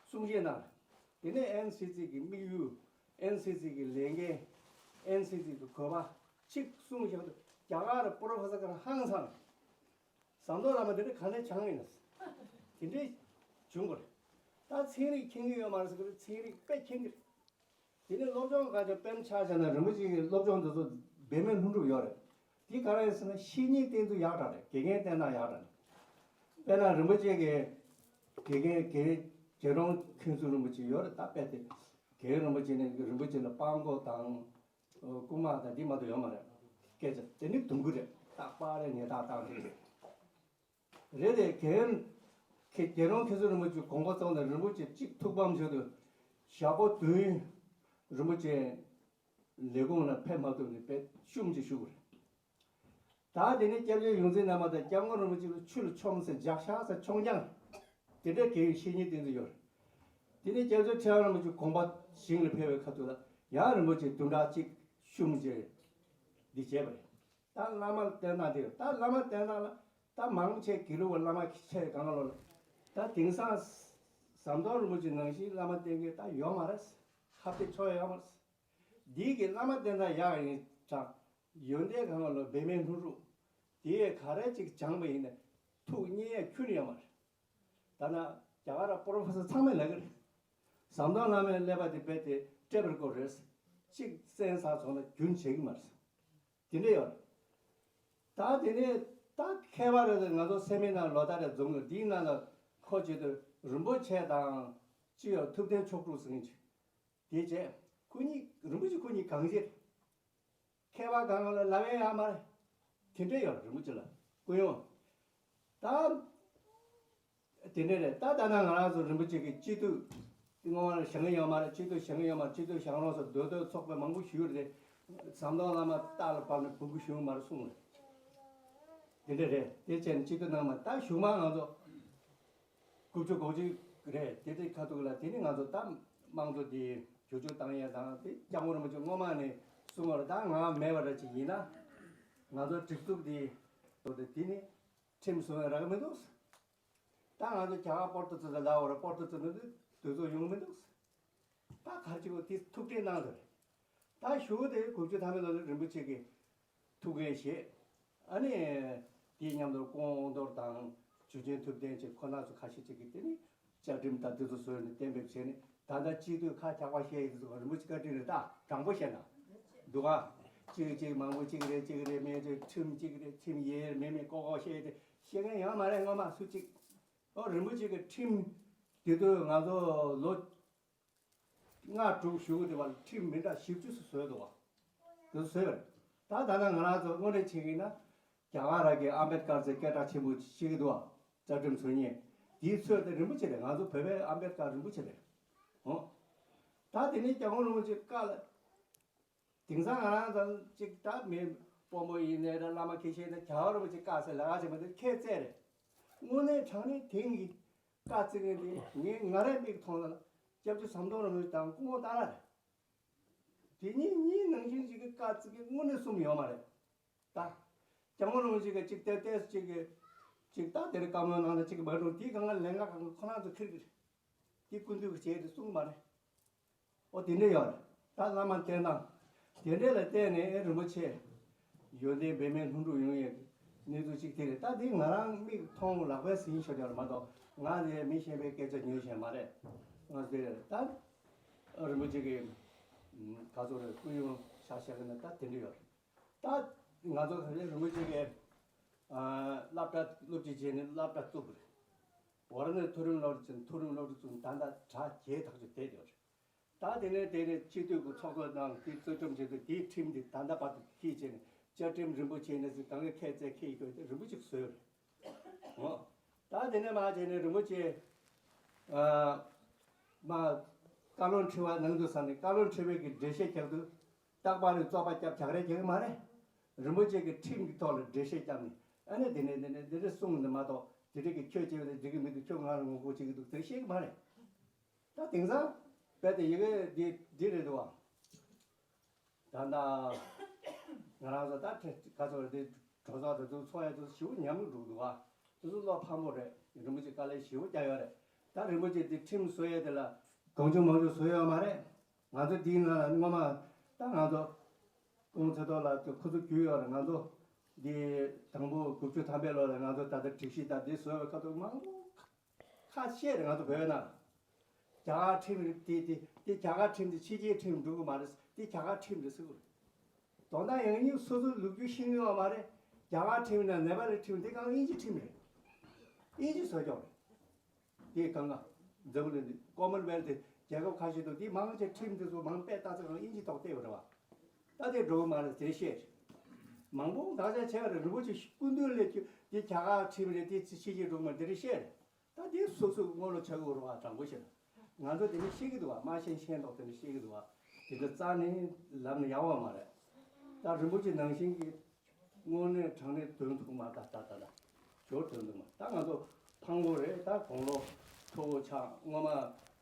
གསུང་བཤད་གནང་རེད། དེ་ནས་ཨེན་སི་སི་གི་དམིགས་ཡུལ། ཨེན་སི་སི་གི་ལས་འགན། ཨེན་སི་སི་གི་དགོས་པ་ཅིག་གསུངས་བཞག་འདུག་རྒྱ་གར་པོ་རོ་ཕེ་སར་ཁོ་རང་ཧང་སང་། ཟམ་གདོང་བླ་མ་དེ་འདྲ་ག་ནས་སྦྱངས་ཡིན་ན། དེ་འདྲས་བྱུང་བ་རེད། ད་ཚན་རིག་མཁྱེན་གྱི་ཡོད་མ་རེད་ཟེར་གྱི་རེད། ཚན་རིག་དཔེ་མཁྱེན་གྱི་རེད། དེ་ནས་སློབ་སྦྱོང་ག་ཚོད་དཔེར་ན་ཆ་བཞག་ན་རིན་པོ་ཆེ་གི་སློབ་སྦྱོང་དེ་ཚོ་འབད་མེད་ལྷུན་གྲུབ་ཡོད་རེད། དེ་ག་རེ་ཡིན་ཟེར་ན་བཤེས་གཉེན་བསྟེན་ཚུལ་ཡག་དྲགས་རེད། དགེ་རྒན་བསྟེན་སྟངས་ཡག་དྲགས་རེད། དཔེར་ན་རིན་པོ་ཆེ་གི་དགེ་རྒན་དགེ་རྒན་རྒྱལ་རོང་མཁན་ཟུར་རིན་པོ་ཆེ་ཡོད་རེད། ད་དཔེ་དེ་རྒན་རིན་པོ་ཆེ་ནས་རིན་པོ་ཆེ་ལ་སྤྲང་པོ་དང་། ཨོ། རྐུན་མ་དང་འདི་མ་གཏོགས་ཡོད་མ་རེད། སྐད་ཆ་དེ་ནི་དུང་གི་རེད། རྟག་པར་ཉེས་རྟགས་བཏང་དེ་རེད། རེད་དེ་རྒན་ཁེ་རྒྱལ་རོང་མཁན་ཟུར་རིན་པོ་ཆེ་དགོངས་པ་རྫོགས་ནས་རིན་པོ་ཆེ་གཅིག་ཐུགས་ཕམ་བྱུང་དུས་ཞག་པོ་བདུན་རིན་པོ་ཆེ་ལས་ཁུངས་ལ་ཕེབས་མ་ཐུབ་ནས་དཔེ་ཤུམ་ཅིག་བཞུགས་པ་རེད། ད་དེ་ནས་སྐྱབས་རྗེ་ཡོངས་འཛིན་རྣམ་པ་དང་སྐྱབས་མགོན་རིན་པོ་ཆེ་ལ་ཆུ་ལ་མཆོངས་ཟེར་འཇག་ཤག་ཟེར་མཆོང་རྐྱང་། དེ་འདྲའི་དགེ་བའི་བཤེས་གཉེན་བསྟེན་ཚུལ་ཡོད་རེད། དེ་ནས་སྐྱབས་རྗེ་ཁྲི་བྱང་རིན་པོ་ཆེ་དགོངས་པ་ཞིང་ལ་ཕེབས་པའི་ཁ་ཐུག་ལ་ཡང་རིན་པོ་ཆེ་བདུན་ཕྲག་གཅིག་ཤུམ་བྱས་འདི་བྱས་པ་རེད། ད་བླ་མ་བསྟེན་སྟངས་དེ་རེད། ད་བླ་མ་བསྟེན་སྟངས་ལ་ད་མང་ཆེ་དགེ་ལུགས་པ་བླ་མ་ཆེ་གང་ལོ་ལ་ད་དེང་སང་ཟམ་གདོང་རིན་པོ་ཆེ་ནང་བཞིན་བླ་མ་བསྟེན་མཁན་ད་ཡོད་མ་རེད། ཁ་གཏད་ཆོག་ཡོད་མ་རེད། འདི་གི་བླ་མ་བསྟེན་སྟངས་ཡག་ཡིན་དྲགས། ཡོན་ཏན་གང་ལ་འབད་མེད་ལྷུན་གྲུབ། དེ་ཡས་ག་རེ་ཅིག་སྦྱངས་པ་ཡིན་ན་ཐུགས་མཉེས་ཡ་ཁྱོན་ནས་ཡོད་མ་རེད། ད་ན་རྒྱ་གར་པོ་རོ་ཕེ་སར་ཚང་མས་ལབ་ཀྱི་རེད། ཟམ་གདོང་བླ་མའི་ཀླད་པ་དེ་རྦད་དེ་ཀྲེབ་རེ་ཀོ་རེད། གཅིག་བཙན་ས་ཚོགས་ན་རྒྱུན་ཆད་ཀྱི་མ་རེད། དེ་འདྲ་ཡོད་རེད། ད་དེ་ནས་ད་མཁས་པ་རེད། ང་ཚོ་སེ་མི་ནར་ལོ་ལྟར་རེ་འཛོམས་ཀྱི་འདིའི་ནང་ལ་ཁོ་བྱེད་དུས་རིན་པོ་ཆེ་དང་ཅི་ཡོད། ཐུབ་བསྟན་མཆོག་སྤྲུལ་ཟེར་མཁན་ཅིག་དེ་བྱས་ཁོ་གཉིས་རིན་པོ་ཆེ་ཁོ་གཉིས་གང་བྱེད། མཁས་པ་གང་ལ་ལབ་ཡ་ཡོད་མ་རེད། དེ་འདྲ་ཡོད་རེད། རིན་པོ་ཆེ་ལ་སྐུ་ཡོང་། ད་དེ་འདྲ་རེད། ད་ད་ན་ང་རང་ཚོ་རིན་པོ་ཆེ་གི་སྤྱི་འཐུས་དེ་སྔོན་མ་ལ་བཞེངས་ཡོད་མ་རེད། སྤྱི་འཐུས་བཞེངས་ཡོད་མ་རེད། སྤྱི་འཐུས་བཞེངས་རོགས་ཟེར་འདོད་འདོད་ཚོགས་པའི་མང་པོ་ཞུས་རེད། ཟམ་གདོང་བླ་མ་རྟ་ལ་བབས་ནས་བོང་གུ་ཞུས་མ་རེད་གསུངས་རེད། དེ་འདྲ་རེད། དེ་བྱས་ནས་སྤྱི་འཐུས་གནང་མ། ད་གཞུག་མ་ང་ཚོ་དགུ་བཅུ་གོ་གཅིག་རེད། དེ་དེ་ཁ་ཐུག་ལ་དེ་ནི་ང་ཚོ་ད་དམངས་གཙོ་དེ་བསྒྱུར་བཅོས་བཏང་ཡས་དང་དེ་སྐྱབས་མགོན་རིན་པོ་ཆེ་སྔོན་མ་ནས་གསུངས་པ་རེད། ད་ང་མེད་པ་འདྲ་ཅིག་ཡིན་ན་ང་ཚོ་སྒྲིག་འཛུགས་དེ་དེ་ནི་ཁྲིམས་བཟོ་ཡས་རག་གི་མི་འདུག་ད་ང་ཚོ་རྒྱ་གར་པོར་ཏུ་ཙི་ལ་ལ་འོ་ར་པོར་ཏུ་ཙི་ནི་དུས་ཚོད་ཡོང་མི་འདུག་ད་གར་གྱི་གོ་དེ་ཐུགས་ཁྲལ་གནང་དོ་རེད། ད་ཞུ་དེ་དགུ་བཅུ་ཐམ་པའི་ལོ་ནི་རིན་པོ་ཆེ་གི་ཐུགས་འགན་བཞེས། ཨ་ནི་དེའི་མཉམ་དུ་སྐུ་ངོ་དབང་རྡོར་དང་ཇུ་ཆེན་ཐུབ་བསྟན་ཆེ་ཁོ་ན་ཚོ་ཁ་ཤས་ཅིག་གིས་དེ་ནི་བཅའ་ཁྲིམས་དང་དེ་ཚོ་བཟོས་ནས་གཏན་འབེབས་བྱས་ནས། ད་ལྟ་སྤྱི་འཐུས་ཁ་འཁྱག་པ་བཤད་ཡི་དེ་ཚོ་རིན་པོ་ཆེ་བཀའ་དྲིན་རེད། ད་དྲང་པོ་བཤད་ན་འདུག་ག་གཅིག་གཅིག་མང་པོ་གཅིག་རེད་གཅིག་རེད་མེད་དེ། ཁྲིམས་གཅིག་རེད་ཁྲིམས་ཡེ་མེད་མེད་ལྐོག་ལྐོག་བཤད་ཡི་དེ་བཤད་མཁན་ཡོད་མ་རེད། སྔོན་མ་སུ་གཅིག་ཨོ་རིན་པོ་ཆེ་གི་ཁྲིམས་དེ་དུས་ང་ཚོ་ལོ་ ལྔ་དྲུག་ཞུ་གི་འདུག་བ། ཁྲིམས་མི་འདྲ་བཞི་བཅུ་ཙམ་བཟོས་འདུག་བ། དེ་ཚོ་བཟོས་པ་རེད། ད་ད་ལྟ་ང་རང་ཚོ་དངོས་གནས་བྱེད་ཀྱི་ན། རྒྱ་གར་ར་གི་ཨམ་བེད་ཀར་ཚོས་སྐད་གྲགས་ཆེན་པོ་བྱེད་ཀྱི་འདུག་བ། རྩ་ཁྲིམས་བཟོ་མཁན་དེའི་ཚོད་དེ་རིན་པོ་ཆེ་རེད། ང་ཚོ་བོད་པའི་ཨམ་བེད་ཀར་རིན་པོ་ཆེ་རེད། འོ། ད་དེ་ནས་སྐྱབས་མགོན་རིན་པོ་ཆེ་བཀའ་ལ། དེང་སང་ང་རང་ཚོ་ཅིག་ད་མི་དཔོན་པོ་ཡིན་ནའི་ར་བླ་མ་མཁན་ཆེན་ནས་རྒྱལ་བ་རིན་པོ་ཆེ་བཀའ་ཟེར་ལབ་ཡ་ཅིག་མ་གཏོགས་ཁྱད་བསད་རེད། དངོས་གནས་དྲང་གནས་དེང་གི་བཀའ་བརྩི་མཁན་དེ་ངས་ང་རའི་མིག་མཐོང་ལ་སྐྱབས་རྗེ་ཟམ་གདོང་རིན་པོ་ཆེ་དང་སྐུ་ངོ་ཏཱ་ར་རེད། དེ་གཉིས་གཉིས་ནང་བཞིན་ཅིག་གི་བཀའ་བརྩི་མཁན་དངོས་གནས་གསུམ་ཡོད་མ་རེད། ད་སྐྱབས་མགོན་རིན་པོ་ཆེ་གིས་ཅིག་ཏེ་ཏེས་ཅིག་གི་ཅིག་ད་དེར་བཀའ་མོལ་གནང་ན་ཅིག་མ་རུང་། དེའི་སྒང་ལ་ལན་ཁག་ཁོ་རང་ཚོ་ཁྱེར་གི་རེད། དེ་སྐུ་མདུན་གྱི་བྱས་ཏེ་གསུངས་མ་རེད། ཨོ་དེ་འདྲ་ཡོད་རེད། ད་བླ་མ་བསྟེན་སྟངས་དེ་འདྲ་ལ་བརྟེན་ནས་ཨེ་རིན་པོ་ཆེ་ཡོན་ཏན་འབད་མེད་ལྷུན་གྲུབ་ཡོང་ཡས་གནས་ཚུལ་གཅིག་དེ་རེད། ད་དེ་ང་རང་མིག་མཐོང་ལག་པས་ཟིན་ཤོར་ཡོད་རེད་མ་གཏོགས། ང་དེ་མི་གཞན་པའི་སྐད་ཆ་ཉན་བཞིན་མ་རེད། ང་དེ་རེད། ད་ཨ་རིན་པོ་ཆེ་གི་ག་ཚོད་རེད། སྐུ་ཡོན་ཆ་བཞག་གི་ན་ད་དེ་འདྲ་ཡོད་རེད། ད་ང་ཚོ་ག་རེ་རིན་པོ་ཆེ་གི་ཨ་སློབ་གྲྭ་སློབ་ཁྲིད་བྱས་ནས་སློབ་གྲྭ་བཙུགས་པ་རེད། ཝཱ་ར་ཎ་སི་མཐོ་རིམ་སློབ་གྲྭ་ཚོ་མཐོ་རིམ་སློབ་གྲྭ་བཙུགས་ནས་ད་ལྟ་གྲ་རྒྱས་ཐག་ཆོད་བསྡད་ཡོད་རེད། ད་དེ་ནས་དེ་ནས་སྤྱི་འཐུས་ཀྱི་ཚོགས་གཙོ་དང་དེ་གཙོ་སྐྱོང་བྱེད་དུས་དེའི་ཁྲིམས་དེ་ད་ལྟ་བར་དུ་ཁྱེར་བྱས་ནས་བཅའ་ཁྲིམས་རིན་པོ་ཆེ་ནས་གང་གི་ཁྱད་བསད་ཁྱེར་ཡོད་དེ་རིན་པོ་ཆེ་བཟོས་རེད། འོ། ད་དེ་ནས་མར་བྱས་ནས་རིན་པོ་ཆེ་ཨ་མར་བཀའ་བློན་ཁྲི་པ་གནང་དུས་ཙམ་ནས་བཀའ་བློན་ཁྲི་པའི་གི་འགྲེལ་བཤད་རྒྱག་དུས་རྟག་པར་རྩོད་པ་རྒྱབ་རྒྱག་རེས་རྒྱག་གི་མ་རེད། རིན་པོ་ཆེ་གི་ཁྲིམས་ཀྱི་ཐོག་ལ་འགྲེལ་བཤད་བརྒྱབ་ནས་ཨ་ནི་དེ་ནས་དེ་ནས་དེ་འདྲ་གསུངས་ནས་མ་གཏོགས་དེ་འདྲ་གི་ཁྱོད་བྱས་པ་དེ་འགྲིག་གི་མི་འདུག་ཁྱོད་ང་ལ་ངོ་རྒོལ་བྱེད་ཀྱི་འདུག་དེ་འདྲ་བཤད་གི་མ་རེད། ད་དེང་སང་རྦད་དེ་ཡི་གེ་འདི་འདི་རེད་འདུག་བ། ད་ལྟ་ང་རང་ཚོ་ད་ཁྲི་ག་ཚོད་རེད། དེ་གྲོས་ཚོགས་དེ་ཚོ་ཚོགས་ཡ་དེ་ཚོ་ཞེ་པོ་ཉམས་འགྲོ་འདུག་བ། དེ་ཚོ་བློ་ཕམ་པོ་རེད། རིན་པོ་ཆེ་དཀའ་ལས་ཞེ་པོ་བརྒྱབ་ཡོད་རེད། ད་རིན་པོ་ཆེ་དེ་ཁྲིམས་བཟོ་ཡས་དེ་ལ་གང་བྱུང་མང་བྱུང་བཟོ་ཡོད་མ་རེད། ང་ཚོ་འདིའི་ནང་ལ་སྔོན་མ་ད་ང་ཚོ་ཀོང་ཚེ་ཐོག་ལ་ཁོ་ཚོ་རྒྱུས་ཡོད་རེད། ང་ཚོ་འདི་དང་པོ་དགུ་བཅུ་ཐམ་པའི་ལོ་ལ་ང་ཚོ་ད་ལྟ་སྒྲིག་གཞི་ད་འདི་བཟོ་བའི་ཁ་ཐུག་མང་པོ་ཁ་བཤད་རེད། ང་ཚོ་བོད་ནང་རྒྱ་གར་ཁྲིམས་རེད། དེ་དེ་དེ་རྒྱ་གར་ཁྲིམས་དེ་ཕྱི་རྒྱལ་ཁྲིམས་འགྲོ་གི་མ་རེད། དེ་རྒྱ་གར་ཁྲིམས་རེད་ཟེར་གི་རེད། དོན་དག་ཡང་སྙིང་སོ་སོའི་ལོ་རྒྱུས་ཤེས་ཀྱི་ཡོད་མ་རེད། རྒྱ་གར་ཁྲིམས་དང་ནེ་པ་ལི་ཁྲིམས་དེ་གང་དབྱིན་ཇི་ཁྲིམས་རེད། དབྱིན་ཇི་བཟོ་སྐྱོང་རེད། དེ་གང་ག་འཛམ་བུ་གླིང་འདི་ཀོ་མན་ཝེལ་ཐི་རྒྱལ་ཁབ་ཁ་ཤས་འདུག་དེ་མང་ཆེ་ཁྲིམས་དེ་ཚོ་མང་པས་ལྟ་ཚེ་གང་དབྱིན་ཇི་ཐོག་བལྟས་པ་རེད་བ། ད་དེ་འགྲོ་གི་མ་རེད་དེ་བཤད་རེད། མང་པོ་དགག་བྱ་བྱས་པ་རེད། རིན་པོ་ཆེ་སྐུ་མདུན་ལས་ཀྱི་དེ་རྒྱ་གར་ཁྲིམས་རེད། དེ་ཕྱི་རྒྱལ་འགྲོ་གི་མ་རེད་དེ་རེད་བཤད་རེད། ད་དེ་སོ་སོའི་དངོས་ལ་ཆགས་ཡོད་རེད་བ། དྲང་པོ་བཤད་ན་ང་ཚོ་དེ་ནི་ཤེས་ཀྱི་འདུག་བ། མ་ཤེས་ཤེས་མདོག་དེ་ནི་ཤེས་ཀྱི་འདུག་བ། དེ་འདྲ་རྩ་ནས་ལབ་ན་ཡག་པ་མ་རེད། ད་རིན་པོ་ཆེ་ནང་བཞིན་གྱི་དངོས་གནས་དྲང་གནས་དོན་ཐུག་མ། ད་ད་ད་ད་ཞོར་དོན་ཐུག་མ། ད་ང་ཚོ་ཕངས་པོ་རེད། ད་དགུང་ལོ་མཐོ་བོ་ཆགས། སྔོན་མ་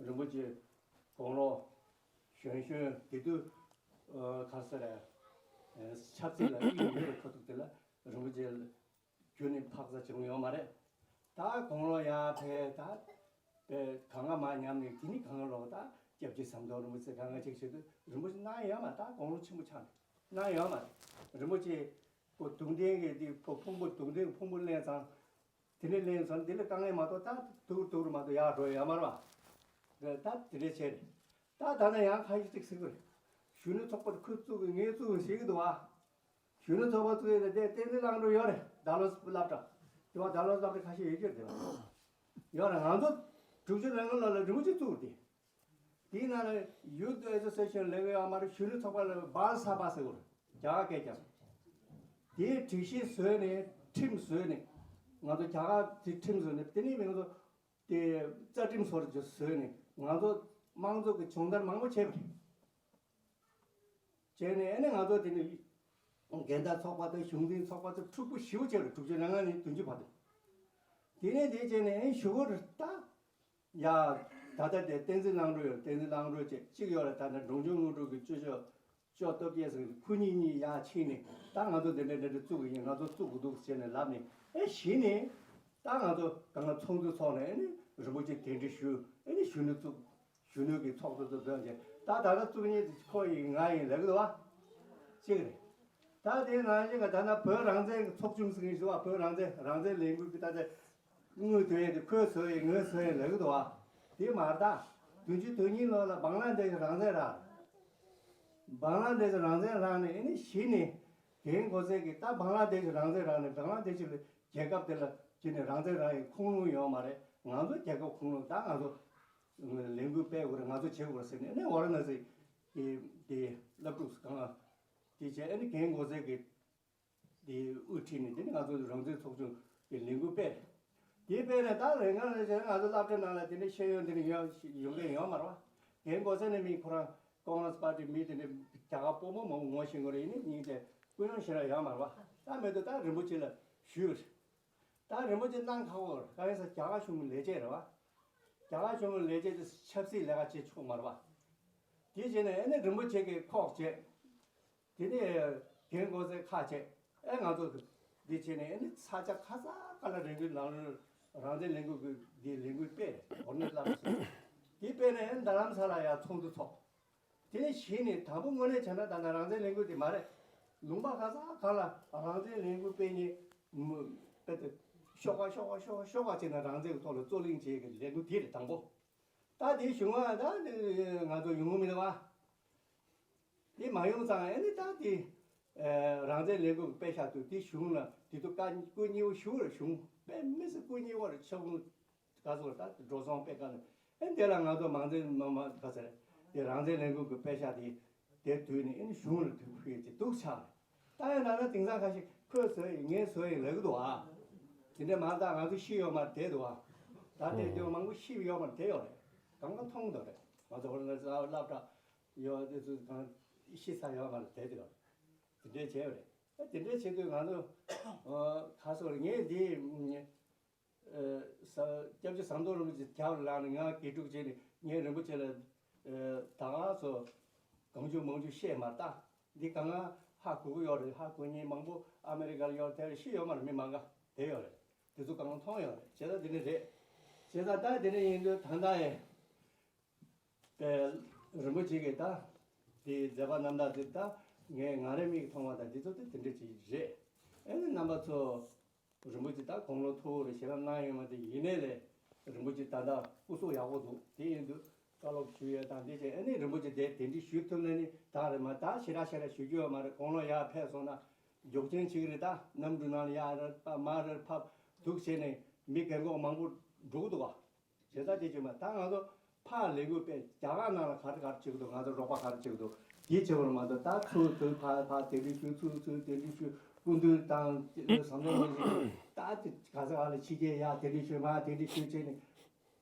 རིན་པོ་ཆེ་དགུང་ལོ་གཞོན་གཞོན་དེ་དུས་ག་ཟེར་རེད། ཆབ་སྲིད་ལ་དབྱིངས་ཡོད་པའི་ཁ་ཐུག་དེ་ལ་རིན་པོ་ཆེ་རྒྱུན་ནས་འཕག་འཚག་བྱུང་ཡོད་མ་རེད། ད་དགུང་ལོ་ཡར་འཕེལ། ད་དཔེ་གང་ག་མར་ཉམས་ནས་དེ་ནི་གང་ག་ལོག་ད་སྐྱབས་རྗེ་ཟམ་གདོང་རིན་པོ་ཆེ་གང་ག་ཅིག་བྱེད་དུས་རིན་པོ་ཆེ་གནང་ཡོད་མ། ད་དགུང་ལོ་ཆེན་པོ་ཆགས་ནས་གནང་ཡོད་མ་རེད། རིན་པོ་ཆེ་ཁོ་གདུང་རྟེན་གྱི་དེ་ཁོ་ཕུང་པོ་གདུང་རྟེན་ཕུང་པོ་ལེན་ཙང་དེ་ནས་ལེན་ཙང་དེ་ལས་དཀའ་ངལ་མ་གཏོགས་ད་དུག་དུག་རུ་མ་གཏོགས་ཡར་འགྲོ་ཡོད་མ་རེད་བ། ད་དེ་འདྲས་བྱས་རེད། ད་ད་ནས་ཡང་ཁ་ཤས་ཅིག་ཟེར་གི་རེད། གཞོན་ནུ་ཚོགས་པ་ཁོས་བཙུགས་གི་ངས་བཙུགས་གི་ཟེར་གི་འདུག་བ། གཞོན་ནུ་ཚོགས་པ་ཚོས་དེ་བསྟན་འཛིན་བླང་དོར་ཡོད་རེད། ཌལ་ལོས་སློབ་གྲྭ། དེ་བ་ཌལ་ལོས་སློབ་གྲྭ་ཁ་ཤས་ཡོད་ཀྱི་རེད་དེ་བ། ཡོད་རེད། ང་ཚོ་དྲུག་ཅུ་རེ་ལྔ་ལོ་ལ་རིན་པོ་ཆེ་བཙུགས་དེ། དེའི་ནང་ལ་ཡུ་ཐ་ཨེ་སོ་སི་ཨེ་ཤན་ལབ་ཡོད་མ་རེད། གཞོན་ནུ་ཚོགས་པ་ལ་བཱལ་ས་བྷ་ཟེར་གོ་རྒྱ་གར་སྐད་ཀྱང་། དེའི་སྒྲིག་གཞི་བཟོས་ནས་ཁྲིམས་བཟོས་ནས་ང་ཚོ་རྒྱ་གར་དེ་ཁྲིམས་བཟོས་ནས་དེ་ནས་མི་ང་ཚོ་དེ་རྩ་ཁྲིམས་སོར་བཟོས་ནས་ང་ཚོ་དམངས་གཙོ་གི་སྦྱོང་བརྡར་མང་པོ་བྱས་པ་རེད། བྱས་ནས་ཨ་ནི་ང་ཚོ་དེ་ནི་འགལ་ཟླ་ཚོགས་པ་དང་གཞུང་འཛིན་ཚོགས་པ་ཚོ་འཁྲུག་པོ་ཞེ་པོ་བྱས་རེད། དྲུག་ཅུ་རེ་ལྔ་ནས་བདུན་ཅུ་བར་དུ། དེ་ནས་དེ་བྱས་ནས་ཨ་ཞུ་གི་རེད་ད། ཡ། ད་ལྟ་དེ་བསྟན་འཛིན་བླང་དོར་ཡོད། བསྟན་འཛིན་བླང་དོར་བྱས་གཅིག་ཡོད་རེད། ད་ལྟ་འབྲོང་ཆུང་དངོས་གྲུབ་ཀྱི་ཅོ་ཅོ་ཅོ་སྟོབས་རྒྱལ་ཟེར་གི་ཁོ་གཉིས་གཉིས་ཡར་ཕྱིན་ནས་ད་ང་ཚོ་འདི་འདྲ་འདི་འདྲ་བཙུགས་གི་ཡིན། ང་ཚོ་བཙུགས་དགོས་འདུག་ཟེར་ནས་ལབ་ནས་ཨེ་གཞི་ནས་ད་ང་ཚོ་གང་ལ་ཚོགས་འདུ་ཚོགས་ནས་ཨེ་ནི་རིན་པོ་ཆེ་གདན་འདྲེན་ཞུས། ཨེ་ནི་གཞོན་ནུ་བཙུགས། གཞོན་ནུ་གི་ཚོགས་གཙོ་ཚོ་འཛོམས་བྱས་ད་ད་ལྟ་བཙུགས་མཁན་དེ་ཁོ་ཡིན་ང་ཡིན་ལབ་གི་འདུག་བ། གཅིག་རེད། ད་དེ་ནང་བཞིན་ག་ད་ན་བོད་རང་བཙན་གྱི་ཚོགས་ཆུང་ཟེར་གྱི་ཞུ་བ། བོད་རང་བཙན་རང་བཙན་ལས་འགུལ་གྱི་ད་ལྟ་དངུལ་དོན་ཡས་དེ་ཁོས་བཟོ་ཡས་ངོས་བཟོ་ཡས་ལབ་གི་འདུག་བ། དེ་མ་རེད་ད། བདུན་ཅུ་དོན་གཉིས་ལོ་ལ་བང་ལ་དེ་ཤི་རང་བཙན་རག་བང་ལ་དེ་ཤི་རང་བཙན་རག་ནས་ཨེ་ནི་གཞི་ནས་རྒན་གོ་ཚད་ཀྱི་ད་བང་ལ་དེ་ཤི་རང་བཙན་རག་ནས་བང་ལ་དེ་ཤི་ལ་རྒྱལ་ཁབ་དེ་ལ་གཞི་ནས་རང་བཙན་རག་ཡས་ཁུངས་ལུང་ཡོད་མ་རེད། ང་ཚོ་རྒྱལ་ཁབ་ཁུངས་ལུང་ད་ང་ཚོ་ ལས་འགུལ་སྤེལ་དགོས་རེད། ང་ཚོ་བྱེད་དགོས་རེད་ཟེར་ནས། ཨ་ནི་ཝཱ་ར་ཎ་སི་གི་དེ་སློབ་ཕྲུག་གང་དེ་བྱས། ཨ་ནི་རྒན་གོང་ཚེ་གི་དེ་དབུ་ཁྲིད་ནས། དེ་ནི་ང་ཚོ་རང་བཙན་ཚོགས་ཆུང་གི་ལས་འགུལ་སྤེལ། དེ་སྤེལ་ནས་ད་རེས་ང་ལ་ང་ཚོ་སློབ་གྲྭ་ནང་ལ་དེ་ནི་ཤེས་ཡོན་དེ་ནི་ཡོང་ཡོང་མཁན་ཡོད་མ་རེད་བ། རྒན་གོང་ཚེ་ནི་མི་ཁོ་རང་ཀོང་རེ་སི་པར་ཏི་མི་དེ་ནི་རྒྱ་གར་དཔོན་པོ་མང་པོ་ངོ་ཤེས་ཀྱི་རེད། ཡིན་ནའི་སྙིང་རྗེ་ཀུན་སློང་ཞེ་དྲག་ཡོད་མ་རེད་བ། ད་མེད་དུས་ད་རིན་པོ་ཆེ་ལ་ཞུས། ད་རིན་པོ་ཆེ་གནང་ཁག་པོ་རེད། གང་ཡིན་ཟེར་རྒྱ་གར་གཞུང་གི་ལས་བྱེད་རེད་བ། རྒྱ་གར་གཞུང་གི་ལས་བྱེད་དེ་ཆབ་སྲིད་ལས་ཀ་བྱེད་ཆོག་མ་རེད་བ། དེ་བྱས་ནས་ཨ་ནི་རིན་པོ་ཆེ་གི་ཁོག་བྱས། དེ་ནས་རྒན་གོང་ཚེ་ཁ་བྱས། ཨེ་ང་ཚོ་འདི་བྱས་ནས་ཨ་ནི་ས་ཆ་ག་ས་ག་ལ་རིན་པོ་ཆེ་ནང་རང་བཙན་ལས་འགུལ་གི་འདི་ལས་འགུལ་སྤེལ། ཨོ་ནི་ལབ་སོང་། དེ་སྤེལ་ནས་ཨ་ནི་རྡ་རམ་ས་ལ་ཡར་ཚོགས་འདུ་ཚོགས། དེ་ནས་གཞི་ནས་དང་པོ་དངོས་གནས་བྱས་ན་ད་ལྟ་རང་བཙན་ལས་འགུལ་དེ་མ་རེད། ལུང་པ་ག་ས་ག་ལ་རང་བཙན་ལས་འགུལ་སྤེལ་མཁན་མི་དཔེ་དེ་ཤོག་ཁ་ཤོག་ཁ་ཤོག་ཁ་ཤོག་ཁ་བྱས་ནས་རང་བཙན་གྱི་ཐོག་ལ་རྩོད་གླེང་བྱེད་ཀྱི་ལས་འགུལ་དེ་རེད་དང་པོ། ད་དེ་བྱུང་བ་ད་ང་ཚོ་ཡོང་གི་མི་འདུག་བ། དེ་མ་ཡོང་ཙང་ཨ་ནི་ད་དེ་རང་བཙན་ལས་འགུལ་སྤེལ་བཞག་དུས་དེ་གཞུང་ལ་དེ་ཚོ་བཀའ་སྐུ་ཉེ་བོ་ཞུ་རེད། གཞུང་དཔེ་མི་སྲིད་སྐུ་ཉེ་བོ་རེད། ཆབ་ཁོངས་ག་ཚོད་ད་འགྲོ་སོང་སྤེལ་ག་ནས། ཨེ་འདི་ལ་ང་ཚོ་མང་བཙན་མ་མ་ག་ཚོད་རེད། དེ་རང་བཙན་ལས་འགུལ་གྱི་དཔེ་ཤག་དེ་དེ་དུས་ནས་ཨེ་ནི་གཞུང་ལ་དུས་ཕུལ་ཡས་ཀྱི་སྡུག་ཆགས་རེད། ད་ཡང་ན་ན་དེང་སང་ཁ་ཤས་ཁོས་བཟོས་ཡིན་ངས་བཟོས་ཡིན་ལབ་ཀྱི་འདུག་ཨ། དེ་འདྲ་མ་གཏོགས་ང་ཚོ་ཤི་ཡོད་མ་རེད་བསྡད་འདུག་ཨ། ད་ལྟའི་དུས་མང་པོ་ཤི་ཡོད་མ་རེད་བསྡད་ཡོད་རེད། གང་ག་མཐོང་འདུག་རེད། ང་ཚོ་ཧོར་ན་ཚོ་སློབ་གྲྭ་ཡོད་དེ་ཚོ་གང་ཤི་ཚར་ཡོད་མ་རེད་བསྡད་འདུག་རེད། དེ་འདྲས་བྱས་ཡོད་རེད། ཨ་དེ་འདྲས་བྱེད་དུས་ང་ཚོ་ཁ་སོ་རེད། ངས་འདི། ཨ་ས་སྐྱབས་རྗེ་ཟམ་གདོང་རིན་པོ་ཆེ་རྒྱབ་ལ་ལངས་ནས་ང་དགེ་ཕྲུག་བྱས་ནས་ངས་རིན་པོ་ཆེ་ལ་ཨ་ད་ག་ཚོད་གང་བྱུང་མང་བྱུང་བཤད་མ་ད། འདི་གང་ང་ཧ་གོ་གི་ཡོད་རེད། ཧ་གོ་མཁན་མང་པོ་ཨ་མེ་རི་ཀ་ལ་ཡོད་དེ་ཤི་ཡོད་མ་རེད། མི་མང་ག་དེ་ཡོད་རེད། དེ་ཚོ་གང་མཐོང་ཡོད་རེད། བྱས་ཙང་དེ་འདྲ་རེད། བྱས་ཙང་ད་དེ་འདྲ་ཡིན་དུས་ད་ལྟ་ཡང་དཔེ་རིན་པོ་ཆེ་གིས་ད་དེའི་མཛད་པ་རྣམ་དག་དེ་ད་ངས་ང་རའི་མིག་གིས་མཐོང་བ་དང་དེ་ཚོ་དེ་དེ་འདྲ་ཅིག་རེད། ཨེ་ནི་རྣམ་པ་ཚོ་རིན་པོ་ཆེ་ད་དགུང་ལོ་མཐོ་བོ་རེད། ཞེ་དྲག་གནང་ཡོད་མ་རེད། ཡིན་ནའི་ལས་རིན་པོ་ཆེ་ད་ལྟ་སྐུ་གཟུགས་ཡག་པོ་འདུག་དེ་ཡིན་དུས་བཀའ་སློབ་ཞུ་ཡས་དང་དེ་བྱས། ཨེ་ནི་རིན་པོ་ཆེ་དེ་དེ་འདྲ་ཞུ་ཐུབ་ན་ནི་ད་རེད་མ། ད་ཞེ་དྲག་ཞེ་དྲག་ཞུ་རྒྱུ་ཡོད་མ་རེད། དགུང་ལོ་ཡར་ཕེབས་སོང་ན་མགྱོགས་ཆེན་ཞིག་རེད། ད་གནམ་གྲུ་ནང་ལ་ཡར་རེ་ཕབ་མར་རེ་ཕབ་འདུག་བྱས་ནས་མི་རྒན་གོག་མང་པོ་འགྲོ་གི་འདུག་བ། བྱས་ཙང་དེ་བྱས་མ་ད་ང་ཚོ་ཕར་ལས་འགུལ་སྤེལ། རྒྱ་གར་ནང་ལ་ག་རེ་ག་རེ་བྱེད་ཀྱི་འདུག་ང་ཚོ་རོགས་པ་ག་རེ་བྱེད་ཀྱི་འདུག་དེ་བྱེད་པར་མ་གཏོགས་ད་ཚུར་ཚུར་ཕར་ཕར་དེ་འདྲ་ཞུ། ཚུར་ཚུར་དེ་འདྲ་ཞུ། སྐུ་མདུན་དང་བཟང་པོ་མི་ཞིག་ད་དེ་ག་ས་ག་ལ་ཕྱི་རྒྱལ་ཡ་དེ་འདྲ་ཞུ། མ་དེ་འདྲ་ཞུ་བྱས་ནས་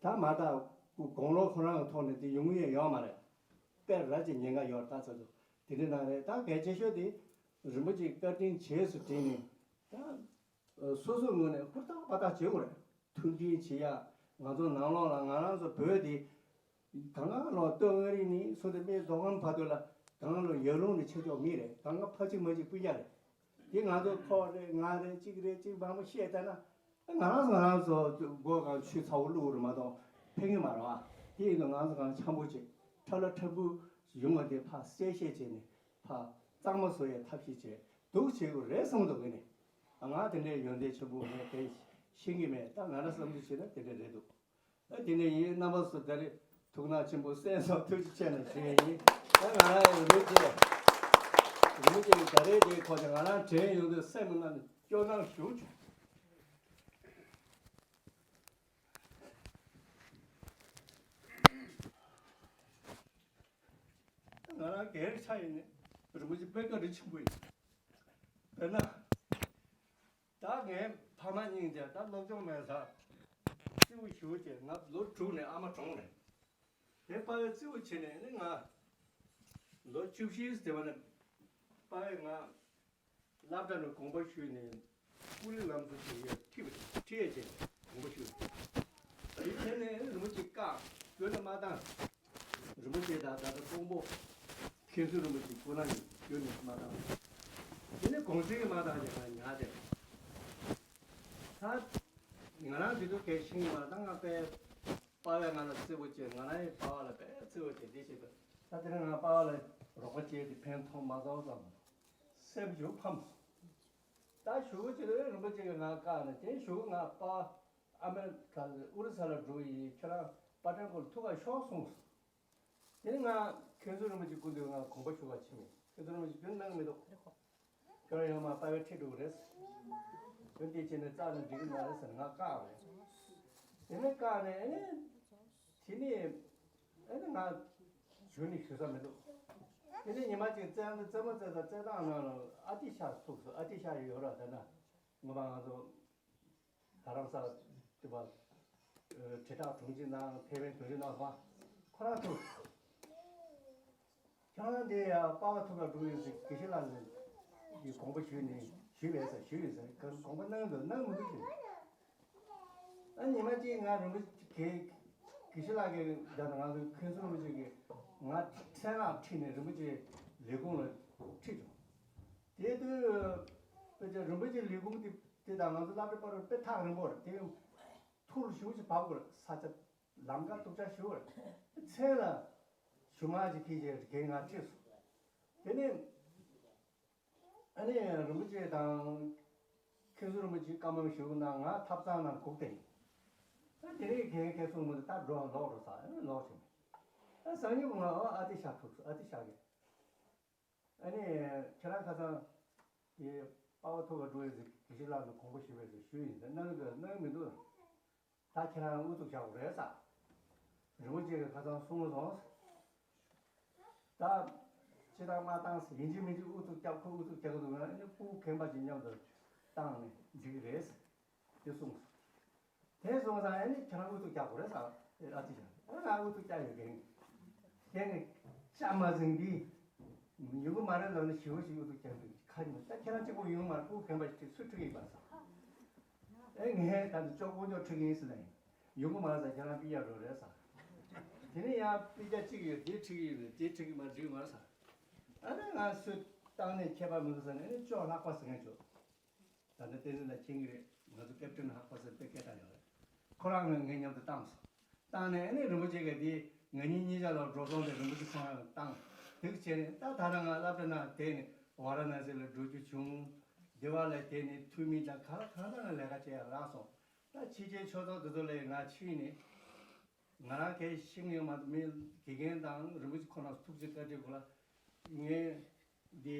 ད་མ་ད་དགུང་ལོ་ཁོ་རང་གི་ཐོག་ནས་དེ་ཡོང་ཡས་ཡོད་མ་རེད། དཔེ་ར་ཅིག་ཉེན་ཁ་ཡོད་ད་ཚོད་དུ་དེ་འདྲ་ནང་རེད། ད་གལ་ཆེ་ཤོས་དེ་རིན་པོ་ཆེ་བཀའ་དྲིན་རྗེས་སུ་དྲན་ནས་ད། སོ་སོའི་ངོས་ནས་ཧུར་ཐག་པ་ཐག་བྱེད་དགོས་རེད། མཐུན་སྒྲིལ་བྱེད་ཡ། ང་ཚོ་ནང་ལོགས་ལ་ང་རང་ཚོ་བོད་དེ་གང་ག་ལོ་སྟོད་མངའ་རིས་ནས་བཟུང་སྟེ་མདོ་ཁམས་བར་དུ་ལ་གང་ལོ་ཡར་ཀླུང་ནས་ཆེ་མཆོག་མི་རེད། གང་ག་ཕ་གཅིག་མ་གཅིག་སྤུན་ཀྱག་རེད། དེ་ང་ཚོ་ཁོག་རེད་ང་རེད་གཅིག་རེད་གཅིག་མང་པོ་བཤད་བསྡད་ན་ང་རང་ཚོ་ང་རང་ཚོ་སྒོ་གང་ཆུ་ཚ་བོ་བླུགས་རེད་མ་གཏོགས་ཕན་གི་མ་རེད་བ། དེ་ཡིན་དུས་ང་ཚོ་གང་འཆམ་པོ་བྱེད། ཕྲ་ལ་ཕྲ་ཕུ་ཡོང་བ་དེ་ཕར་གསལ་བཤད་བྱས་ནས་ཕར་གཙང་མ་བཟོ་ཡའི་ཐབས་ཤེས་བྱས། འདུག་བྱེད་དགོས་རེད་བསམ་འདུག་གི་ནི། ང་དེ་འདྲའི་ཡོན་ཏན་ཆེན་པོ་ངས་དེ་ཤེས་ཀྱི་མེད། ད་ང་རང་བསམ་ཚུལ་བྱས་ན་དེ་འདྲ་རེད་འདུག་ཨ་དེ་འདྲ་ཡིན། རྣམ་པ་ཚོ་ད་རེས་ཐུགས་སྣང་ཆེན་པོ་གསན་སོང་། ཐུགས་རྗེ་ཆེ་གནང་ཞུ་ཡས་ཡིན། ད་ང་རང་ཡང་རིན་པོ་ཆེ་རིན་པོ་ཆེ་གི་ད་རེས་དེའི་ཁོག་ཅིག་ང་རང་དྲན་ཡོང་དུས་སེམས་ནང་ནས་སྐྱོ་སྣང་ཞེ་པོ་བྱུང་། ང་རང་སྒེར་ཆ་ཡིན་ནས་རིན་པོ་ཆེ་དཔེ་བཀའ་དྲིན་ཆེན་པོ་ཡིན། དཔེར་ན། ད་ངའི་ཕ་མ་གཉིས་ཀྱང་ད་སློབ་སྦྱོང་མེད་ས་རྩེ་བོ་ཞེ་པོ་བྱས། ང་ལོ་དྲུག་ནས་ཨ་མ་གྲོངས་རེད། དེ་པ་ཕས་རྩེ་བོ་བྱས་ནས་ནི་ང་ལོ་བཅུ་བཞི་དེ་བ་ནས་པ་ཕས་ང་སློབ་གྲྭ་ནས་དགོངས་པ་ཞུས་ནས་ཀུ་ལི་ལམ་དུ་ཞུ་ཡས་ཁྲིད་ཁྲིད་ཡས་བྱས་དགོངས་པ་ཞུས། དེ་བྱས་ནས་རིན་པོ་ཆེ་བཀག་བསྐྱོན་ནས་མ་བཏང་། རིན་པོ་ཆེ་དང་ད་ལྟ་ཀོང་པོ་མཁན་ཟུར་རིན་པོ་ཆེ་སྐུ་ན་ཡིན་བསྐྱོན་ནས་མ་བཏང་། དེ་ནས་གོང་ཚད་ཀྱི་མ་བཏང་ཀྱང་ང་ཉར་ཏེ། ད་ང་རང་དེ་ཚོ་གས་ཤེས་ཀྱི་མ་རེད། ད་ང་པས་པ་ཕས་ང་ལ་རྩེ་བོ་བྱས། ང་རང་ཡི་པ་ཕ་ལ་དཔེ་རྩེ་བོ་བྱས་འདི་བྱས་པས། ད་དེ་རིང་ང་པ་ཕ་ལ་རོགས་པ་བྱས་ཏེ་ཕན་ཐོགས་མ་ཚོར་ཙམ་སེམས་ཞེ་པོ་ཕམ་སོང་། ད་ཞུ་བོ་བྱས་ཏེ་རིན་པོ་ཆེ་གིས་ང་བཀག་ནས། དེ་ཞུ་བོ་ང་པ་ཕ་ཨ་མེ་རི་ཁ་ཨུ་རི་ས་ལ་འགྲོ་ཡི། ཁྱེད་རང་པ་ཏྲན་ཁོ་ལ་ཐུག་ག་ཤོག་གསུངས་སོང་། དེ་ནས་ང་མཁན་ཟུར་རིན་པོ་ཆེ་སྐུ་མདུན་ང་དགོངས་པ་ཞུ་བར་ཕྱིན་ནས། མཁན་ཟུར་རིན་པོ་ཆེ་རྒྱུན་གནང་གི་མི་འདུག་ཁྱོད་རང་ཡང་མ་པ་ཕའི་ཁྲིད་འགྲོ་གི་རེད། ཁྱོད་འདི་བྱས་ནས་རྩ་ནས་འགྲིག་གི་མ་རེད་ཟེར་ནས་ང་བཀག་པ་རེད། དེ་ནས་བཀག་ནས་ཨེ་ནས་ དེ་ནས་ཨ་ནི་ང་ཞུ་ནི་ཞུ་ས་མི་འདུག་དེ་ནས་ཉི་མ་གཅིག་བཙལ་ན་བཙལ་མ་བཙལ་ས་བཙལ་སྟངས་ནང་ལ་ཨ་ཏི་ཤ་ཐུག་སོང་། ཨ་ཏི་ཤ་ཡོད་ར། ད་ན་ངོ་མ་ང་ཚོ་ད་རང་ས་དེ་བ་དྲིལ་བསྒྲགས་དྲུང་ཆེ་ནང་ཐེ་ཝན་དོན་གཅོད་ནང་སོང་། ཁོ་རང་ཐུག་ཁྱེད་རང་དེ་ཡ་པ་ཕ་ཐུག་ག་འགྲོ་ཡོད་ཟེར། དགེ་བཤེས་ལགས་ནས་ཀྱི་དགོངས་པ་ཞུས་ནས་ཞུས་པས་ཟེར། ཞུས་ཡོད་ཟེར། ག་དགོངས་པ་གནང་འདུག་གནང་མི་འདུག་ཟེར། ཨ་ཉི་མ་གཅིག་ང་རིན་པོ་ཆེ་དགེ་བཤེས་ལགས་ཀྱིས་ད་ང་ཚོ་མཁན་ཟུར་རིན་པོ་ཆེ་གིས་ང་ཚན་རིག་ཁྲིད་ནས་རིན་པོ་ཆེ་ལས་ཁུངས་ལ་ཁྲིད་བྱུང་། དེ་དུས་ཕལ་ཆེར་རིན་པོ་ཆེ་ལས་ཁུངས་དེ་དེ་དང་ང་ཚོ་སློབ་གྲྭའི་བར་དུ་དཔེ་ཐག་རིང་པོ་རེད། དེ་ཐུར་ཞེ་པོ་ཅིག་བབས་དགོས་རེད། ས་ཆ་ལམ་ཁ་སྡུག་ཅག་ཞེ་པོ་རེད། མཚན་ལ་ཞུ་མ་ཅིག་ཁྱེར་བྱས་རྒན་ང་ཁྲིད་སོང་། དེ་ནས་ཨ་ནི་རིན་པོ་ཆེ་དང་མཁན་ཟུར་རིན་པོ་ཆེ་བཀའ་མོལ་ཞུ་གནང་། ང་ཐབ་ཚང་ནང་སྒུག་བསྡད་ཡིན། ད་དེ་རིང་རྒན་ཁྱེད་གསུང་མི་འདུག་ད་འགྲོ་ལོག་འགྲོ་ཟེར། ཨ་ནི་ལོག་ཕྱིན། ཨ་སང་ཉིན་ང་ཨ་ཏི་ཤ་ཐུག་སོང་། ཨ་ཏི་ཤ་གིས། ཨ་ནི་ཁྱེད་རང་ཁ་སང་དེ་པ་ཕ་ཐུག་ག་འགྲོ་ཡོད་ཟེར། དགེ་བཤེས་ལགས་ནས་དགོངས་པ་ཞུས་པས་ཟེར་ཞུས་ཡིན་ཟེར། གནང་གི་གནང་གི་མི་འདུག་ད་ཁྱེད་རང་ཨུ་ཚུགས་བྱ་དགོས་རེད་ཟེར། རིན་པོ་ཆེ་གིས་ཁ་སང་གསུངས་སོང་། ད་ཅི་བཏང་མ་བཏང་ཟེར། ཡིན་གཅིག་མིན་གཅིག་ཨུ་ཚུགས་རྒྱག་ཁོ་ཨུ་ཚུགས་རྒྱག་གི་འདུག་ན་ཨ་ནི་ཕྲུ་གུ་རྒན་པ་ཅིག་མཉམ་དུ་བཏང་ནས་འགྲིག་གི་རེད་ཟེར། དེ་གསུངས་སོང་། དེ་སོང་ཙང་ཨ་ནི་ཁྱེད་རང་ཨུ་ཚུགས་རྒྱག་དགོས་རེད་ཟེར། ཨ་ཙི་ཡ། ཨ་ང་ཨུ་ཚུགས་རྒྱག་ཡོད་མཁན། དེ་ནི་ཤ་མ་ཟིན་པས། ཡོང་གི་མ་རེད་ལབ་ནས་ཞེ་པོ་ཞིག་ཨུ་ཚུགས་རྒྱག་འདུག་ཁ་ཉིན་ད་ཁྱེད་རང་གཅིག་པོ་ཡོང་མ་རེད། ཕྲུ་གུ་རྒན་པ་ཞིག་ཁྲིད་སུ་ཁྲིད་ཀྱི་ཡིན་པ་ཟེར། ཨེ་ངས་ད་ནི་ཅོག་ཀོ་ཅོག་ཁྲིད་ཀྱི་ཡིན་ཟེར་ནས། ཡོང་གི་མ་རེད་ཟེར། ཁྱེད་རང་པི་ཡ་རོ་རེད་ཟེར། དེ་ནས་ཡང་པི་ཡ་གཅིག་ཡོད། དེ་ཁྲིད་ཀྱི་ཡོད་རེད། དེ་ཁྲིད་ཀྱི་མ་འགྲིག་མ་རེད་ཟེར། ཨ་ནི་ང་སུས་བཏང་ནས་ཁྱད་པར་མི་འདུག་ཟེར་ནས། ཨ་ནི་ཅོག་ལྷག་པ་ཟེར་མཁན་ཅོག་ད་ལྟ་བསྟན་འཛིན་ལགས་མཁྱེན་གྱི་རེད། ང་ཚོ་ཀེབ་ཏིན་ལྷག་པ་ཟེར་དཔེ་སྐད་གྲགས་ཡོད་རེད། ཁོ་རང་ངས་ངའི་མཉམ་དུ་བཏང་སོང་། བཏང་ནས་ཨ་ནི་རིན་པོ་ཆེ་གིས་དེ་ང་གཉིས་གཉིས་ཆ་ལ་འགྲོ་སོང་དེ་རིན་པོ་ཆེ་ཁོ་རང་ལ་བཏང་། དེ་བྱས་ནས་ད་ད་ལྟ་ང་སློབ་གྲྭ་ནང་བསྡད་ནས་ཝཱ་ར་ཎ་སི་ལ་འགྲོ་རྒྱུ་བྱུང་། དེ་བ་ལ་བསྡད་ནས་འཐུས་མི་དང་ག་ལ་གང་ལ་ལས་ཀ་བྱེད་ཡ་རག་སོང་། ད་ཕྱི་རྒྱལ་ཆོས་ཚོགས་དེ་ཚོ་ལ་ང་ཕྱིན་ནས། ང་རང་གལ་ཤེས་ཡོད་མ་གཏོགས་མི་དགེ་རྒན་དང་རིན་པོ་ཆེ་ཁོ་རང་ཐུགས་རྗེ་བཀའ་དྲིན་གོ་ལ། ངས་འདི་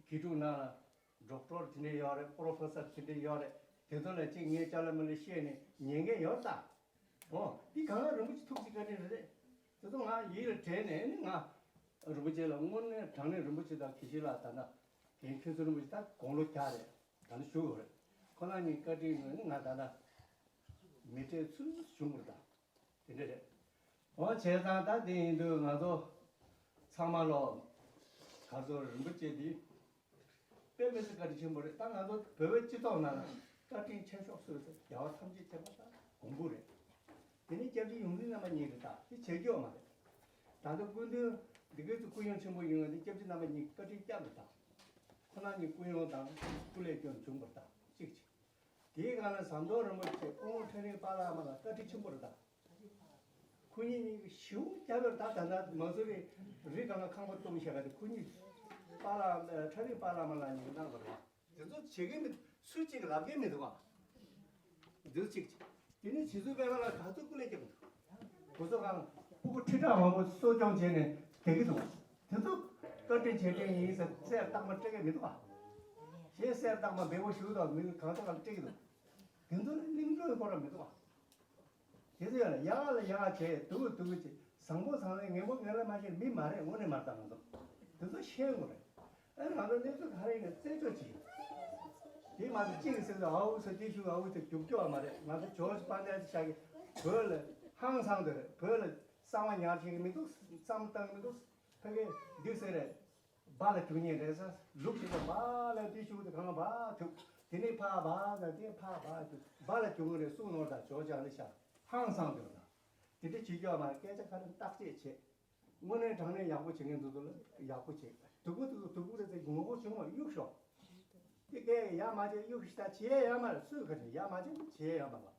དགེ་ཕྲུག་ནང་ལ་ཌོག་ཊོར་དེ་འདྲ་ཡོད་རེད། པོ་རོ་ཕེ་སར་དེ་འདྲ་ཡོད་རེད། དེ་ཚོ་ལ་ཅིག་ངས་ཅ་ལག་མ་ལ་བཤད་ནས་ཉན་མཁན་ཡོད་ད། འོ་འདི་གང་ལ་རིན་པོ་ཆེ་ཐུགས་རྗེ་བཀའ་དྲིན་རེད། དེ་ཚོ་ང་ཡིད་ལ་དྲན་ནས་ནི་ང་རིན་པོ་ཆེ་ལ་དངོས་གནས་དྲང་གནས་རིན་པོ་ཆེ་དང་དགེ་བཤེས་ལགས་ད་ལྟ་རྒན་མཁན་ཟུར་རིན་པོ་ཆེ་ད་དགུང་ལོ་བརྒྱ་རེད། ད་ནི་བཞུགས་ཡོད་རེད། ཁོ་རང་གཉིས་བཀའ་དྲིན་ནི་ང་ད་ལྟ་མི་སྤྲད་ཚུལ་བྱུང་བ་རེད་ད། དེ་འདྲ་རེད། འོ་བྱས་ཙང་ད་དེ་ཡིན་དུས་ང་ཚོ་ཚང་མ་ལོ་ག་ཚོད་རིན་པོ་ཆེ་འདི་དཔེ་མི་སྲིད་བཀའ་དྲིན་ཆེན་པོ་རེད། ད་ང་ཚོ་བོད་པའི་སྤྱི་ཚོགས་ནང་ལ་བཀའ་དྲིན་ཆེ་ཤོས་སུ་རྒྱལ་བ་ཐམས་ཅད་མཁྱེན་པ་དང་མགོན་པོ་རེད། དེ་ནས་སྐྱབས་རྗེ་ཡོངས་འཛིན་རྣམ་པ་གཉིས་རེད། ད་དེ་བྱེད་རྒྱུ་མ་རེད། ད་ལྟ་སྐུ་མདུན་འདི་གའི་ཚོ་སྐུ་ཡོན་ཆེན་པོ་ཡོང་བ་དེ་སྐྱབས་རྗེ་རྣམ་པ་གཉིས་བཀའ་དྲིན་བསྐྱངས་པ་དང་། ཁོ་རང་གཉིས་སྐུ་ཡོན་དང་སྐུ་ལས་སྐྱོན་བྱུང་བ་དང་གཅིག་བྱས། དེའི་སྒང་ལ་ཟམ་གདོང་རིན་པོ་ཆེ་སྐུ་ངོ་ཁྲ་རིང་པཱ་ལགས་མ་ལ་བཀའ་དྲིན་ཆེན་པོ་རེད་ད། ཁོ་གཉིས་གཉིས་ཀྱིས་ཞེ་པོ་རྒྱབ་པ་རེད་ད། ད་ལྟ་མ་སུ་རི་རི་སྒང་ལ་ཁང་པ་བཏུམས་བཞག་ག་དེ་ཁོ་གཉིས་པཱ་ལགས་ཁྲ་རིང་པཱ་ལགས་མ་ལ་གཉིས་ཀྱིས་གནང་བ་རེད། དེ་ཚོ་བྱེད་ཀྱི་མི་སུ་གཅིག་ལབ་ཀྱི་མི་འདུག་ག་འདི་གཅིག་བྱས། དེ་ནས་རྗེ་བཙུན་པད་མ་ལ་ག་ཚོད་སྐུ་ལས་བསྐྱངས་འདུག་ཁོ་ཚོ་གང་སྤུ་གུ་ཁྲི་ཕྲག་མང་པོ་གསོ་སྐྱོང་བྱས་ནས་བསྡད་ཀྱི་འདུག་དེ་ཚོ་བཀའ་དྲིན་རྗེས་དྲན་ཡིན་ཟེར་གསེར་རྟགས་མ་སྤྲད་ཀྱི་མི་འདུག་ག་གཞན་གསེར་རྟགས་མ་འབེལ་པོ་ཞུ་དང་མི་གང་ཚོ་གང་སྤྲད་ཀྱི་འདུག་དེ་ཚོ་ནི་གླིང་སྒྲུང་གི་སྐོར་ལ་མི་འདུག་ག་དེ་ཚོ་ཡང་ལ་ཡག་ལ་ཡག་བྱས། སྡུག་སྡུག་བྱས། བཟང་པོ་བཟང་ལ་ངན་པོ་ངན་ལ་མ་བྱས་མི་མ་རེད། དངོས་གནས་མ་རེད། ད་ང་ཚོ་དེ་ཚོ་ཤེས་དགོས་རེད། ཨ་ང་ཚོ་གནས་ཚུལ་ག་རེ་ཡིན་ན་རྩད་གཅོད་བྱེད། དེ་མ་གཏོགས་གཅིག་གིས་ཟེར་དུས་ཨའུ་ཟེར་དེ་ཞུ་ཨའུ་ཟེར་རྒྱུག་རྒྱུ་བ་མ་རེད། ང་ཚོ་ཇོརྗ་པཱ་ཏེལ་ཤཱ་གིས་བོད་ལ་ཧང་སང་དེ་རེད། བོད་ལ་གསང་བ་ཉར་བྱེད་ཀྱི་མི་འདུག་བསམ་བཏང་མི་འདུག་ཕ་གི་འདི་ཟེར་རེད། སྦ་ལ་རྒྱུག་མཁན་རེད་ཟེར། ལུག་ཅིག་ལ་སྦ་ལ་དེ་ཞུ་དེ་གང་ལ་སྦ་རྒྱུག་དེ་ནས་ཕ་སྦ་ཟེར་དེ་ཕ་སྦ་རྒྱུག་སྦ་ལ་རྒྱུག་མཁན་རེད། སུ་ནོར་དང་ཇོརྗ་པཱ་ཏེལ་ཤཱ་ཧང་སང་དེ་རེད། དེ་འདྲ་བྱེད་རྒྱུ་བ་མ་རེད། སྐད་ཆ་ག་རེ་བརྟག་དཔྱད་བྱེད། དངོས་གནས་དྲང་གནས་ཡག་པོ་བྱེད་མཁན་ཚོ་ཚོ་ལ་ཡག་པོ་བྱེད། སྡུག་པོ་སྡུག་སྡུག་པོ་རེད་ཟེར་ངོ་རྒོལ་བྱུང་བ་གཡུག་ཤོག་དེ་སྐད་ཡག་མ་བྱས་གཡུག་ཤི་ད་བྱེད་ཡག་མ་རེད། སུས་ག་རེ་ཡག་མ་བྱས་བྱེད་ཡག་མ་རེད།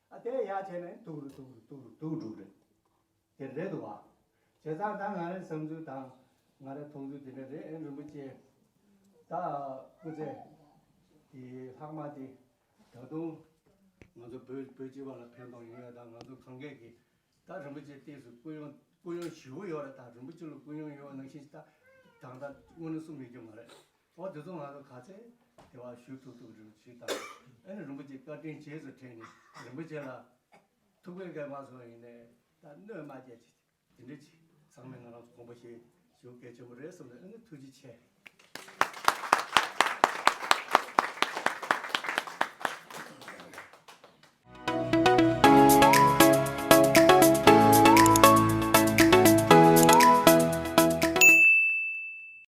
ཨ་དེ་ཡག་བྱས་ན་སྡུག་རུ་སྡུག་རུ་སྡུག་རུ་སྡུག་འགྲོ་རེད། དེ་རེད་འདུག་བ། བྱས་ཙང་ད་ང་རའི་བསམ་ཚུལ་དང་ང་རའི་མཐོང་ཚུལ་དེ་འདྲ་རེད། ཨེ་རིན་པོ་ཆེ་ད་སྐུ་ཚེ་དེ་ལྷག་མ་དེ་ད་དུང་ང་ཚོ་བོད་བོད་སྤྱི་པ་ལ་ཕན་ཐོགས་ཡོང་ཡ་དང་ང་ཚོ་གང་གས་ཀྱིས། ད་རིན་པོ་ཆེ་ལྟས་སུ་སྐུ་ཡོན་སྐུ་ཡོན་ཞེ་པོ་ཡོད་རེད། ད་རིན་པོ་ཆེ་ལ་སྐུ་ཡོན་ཡོད་ནང་བཞིན་ད་དང་ད་དངོས་གནས་གསུང་མི་རྒྱུ་མ་རེད། འོ་དེ་ཚོ་ང་ཚོ་ག་ཚད་དེ་བ་ཞུ་ཐུབ་ཐུབ་རིན་པོ་ཆེ་དང་ཨ་ནི་རིན་པོ་ཆེ་བཀའ་དྲིན་རྗེས་སུ་དྲན་ནས་རིན་པོ་ཆེ་ལ་ཐུགས་ཕན་གྱི་མ་སོང་ཡིན་ནའི་ ད་གནོད་མ་བསྐྱལ་ཅིག་དེ་འདྲ་ཅིག་ཚང་མས་ང་རང་ཚོ་དགོངས་པ་བཞེས་ཞུ་གལ་ཆེན་པོ་རེད་བསམ་ནས། ཨ་ནི་ཐུགས་རྗེ་ཆེ།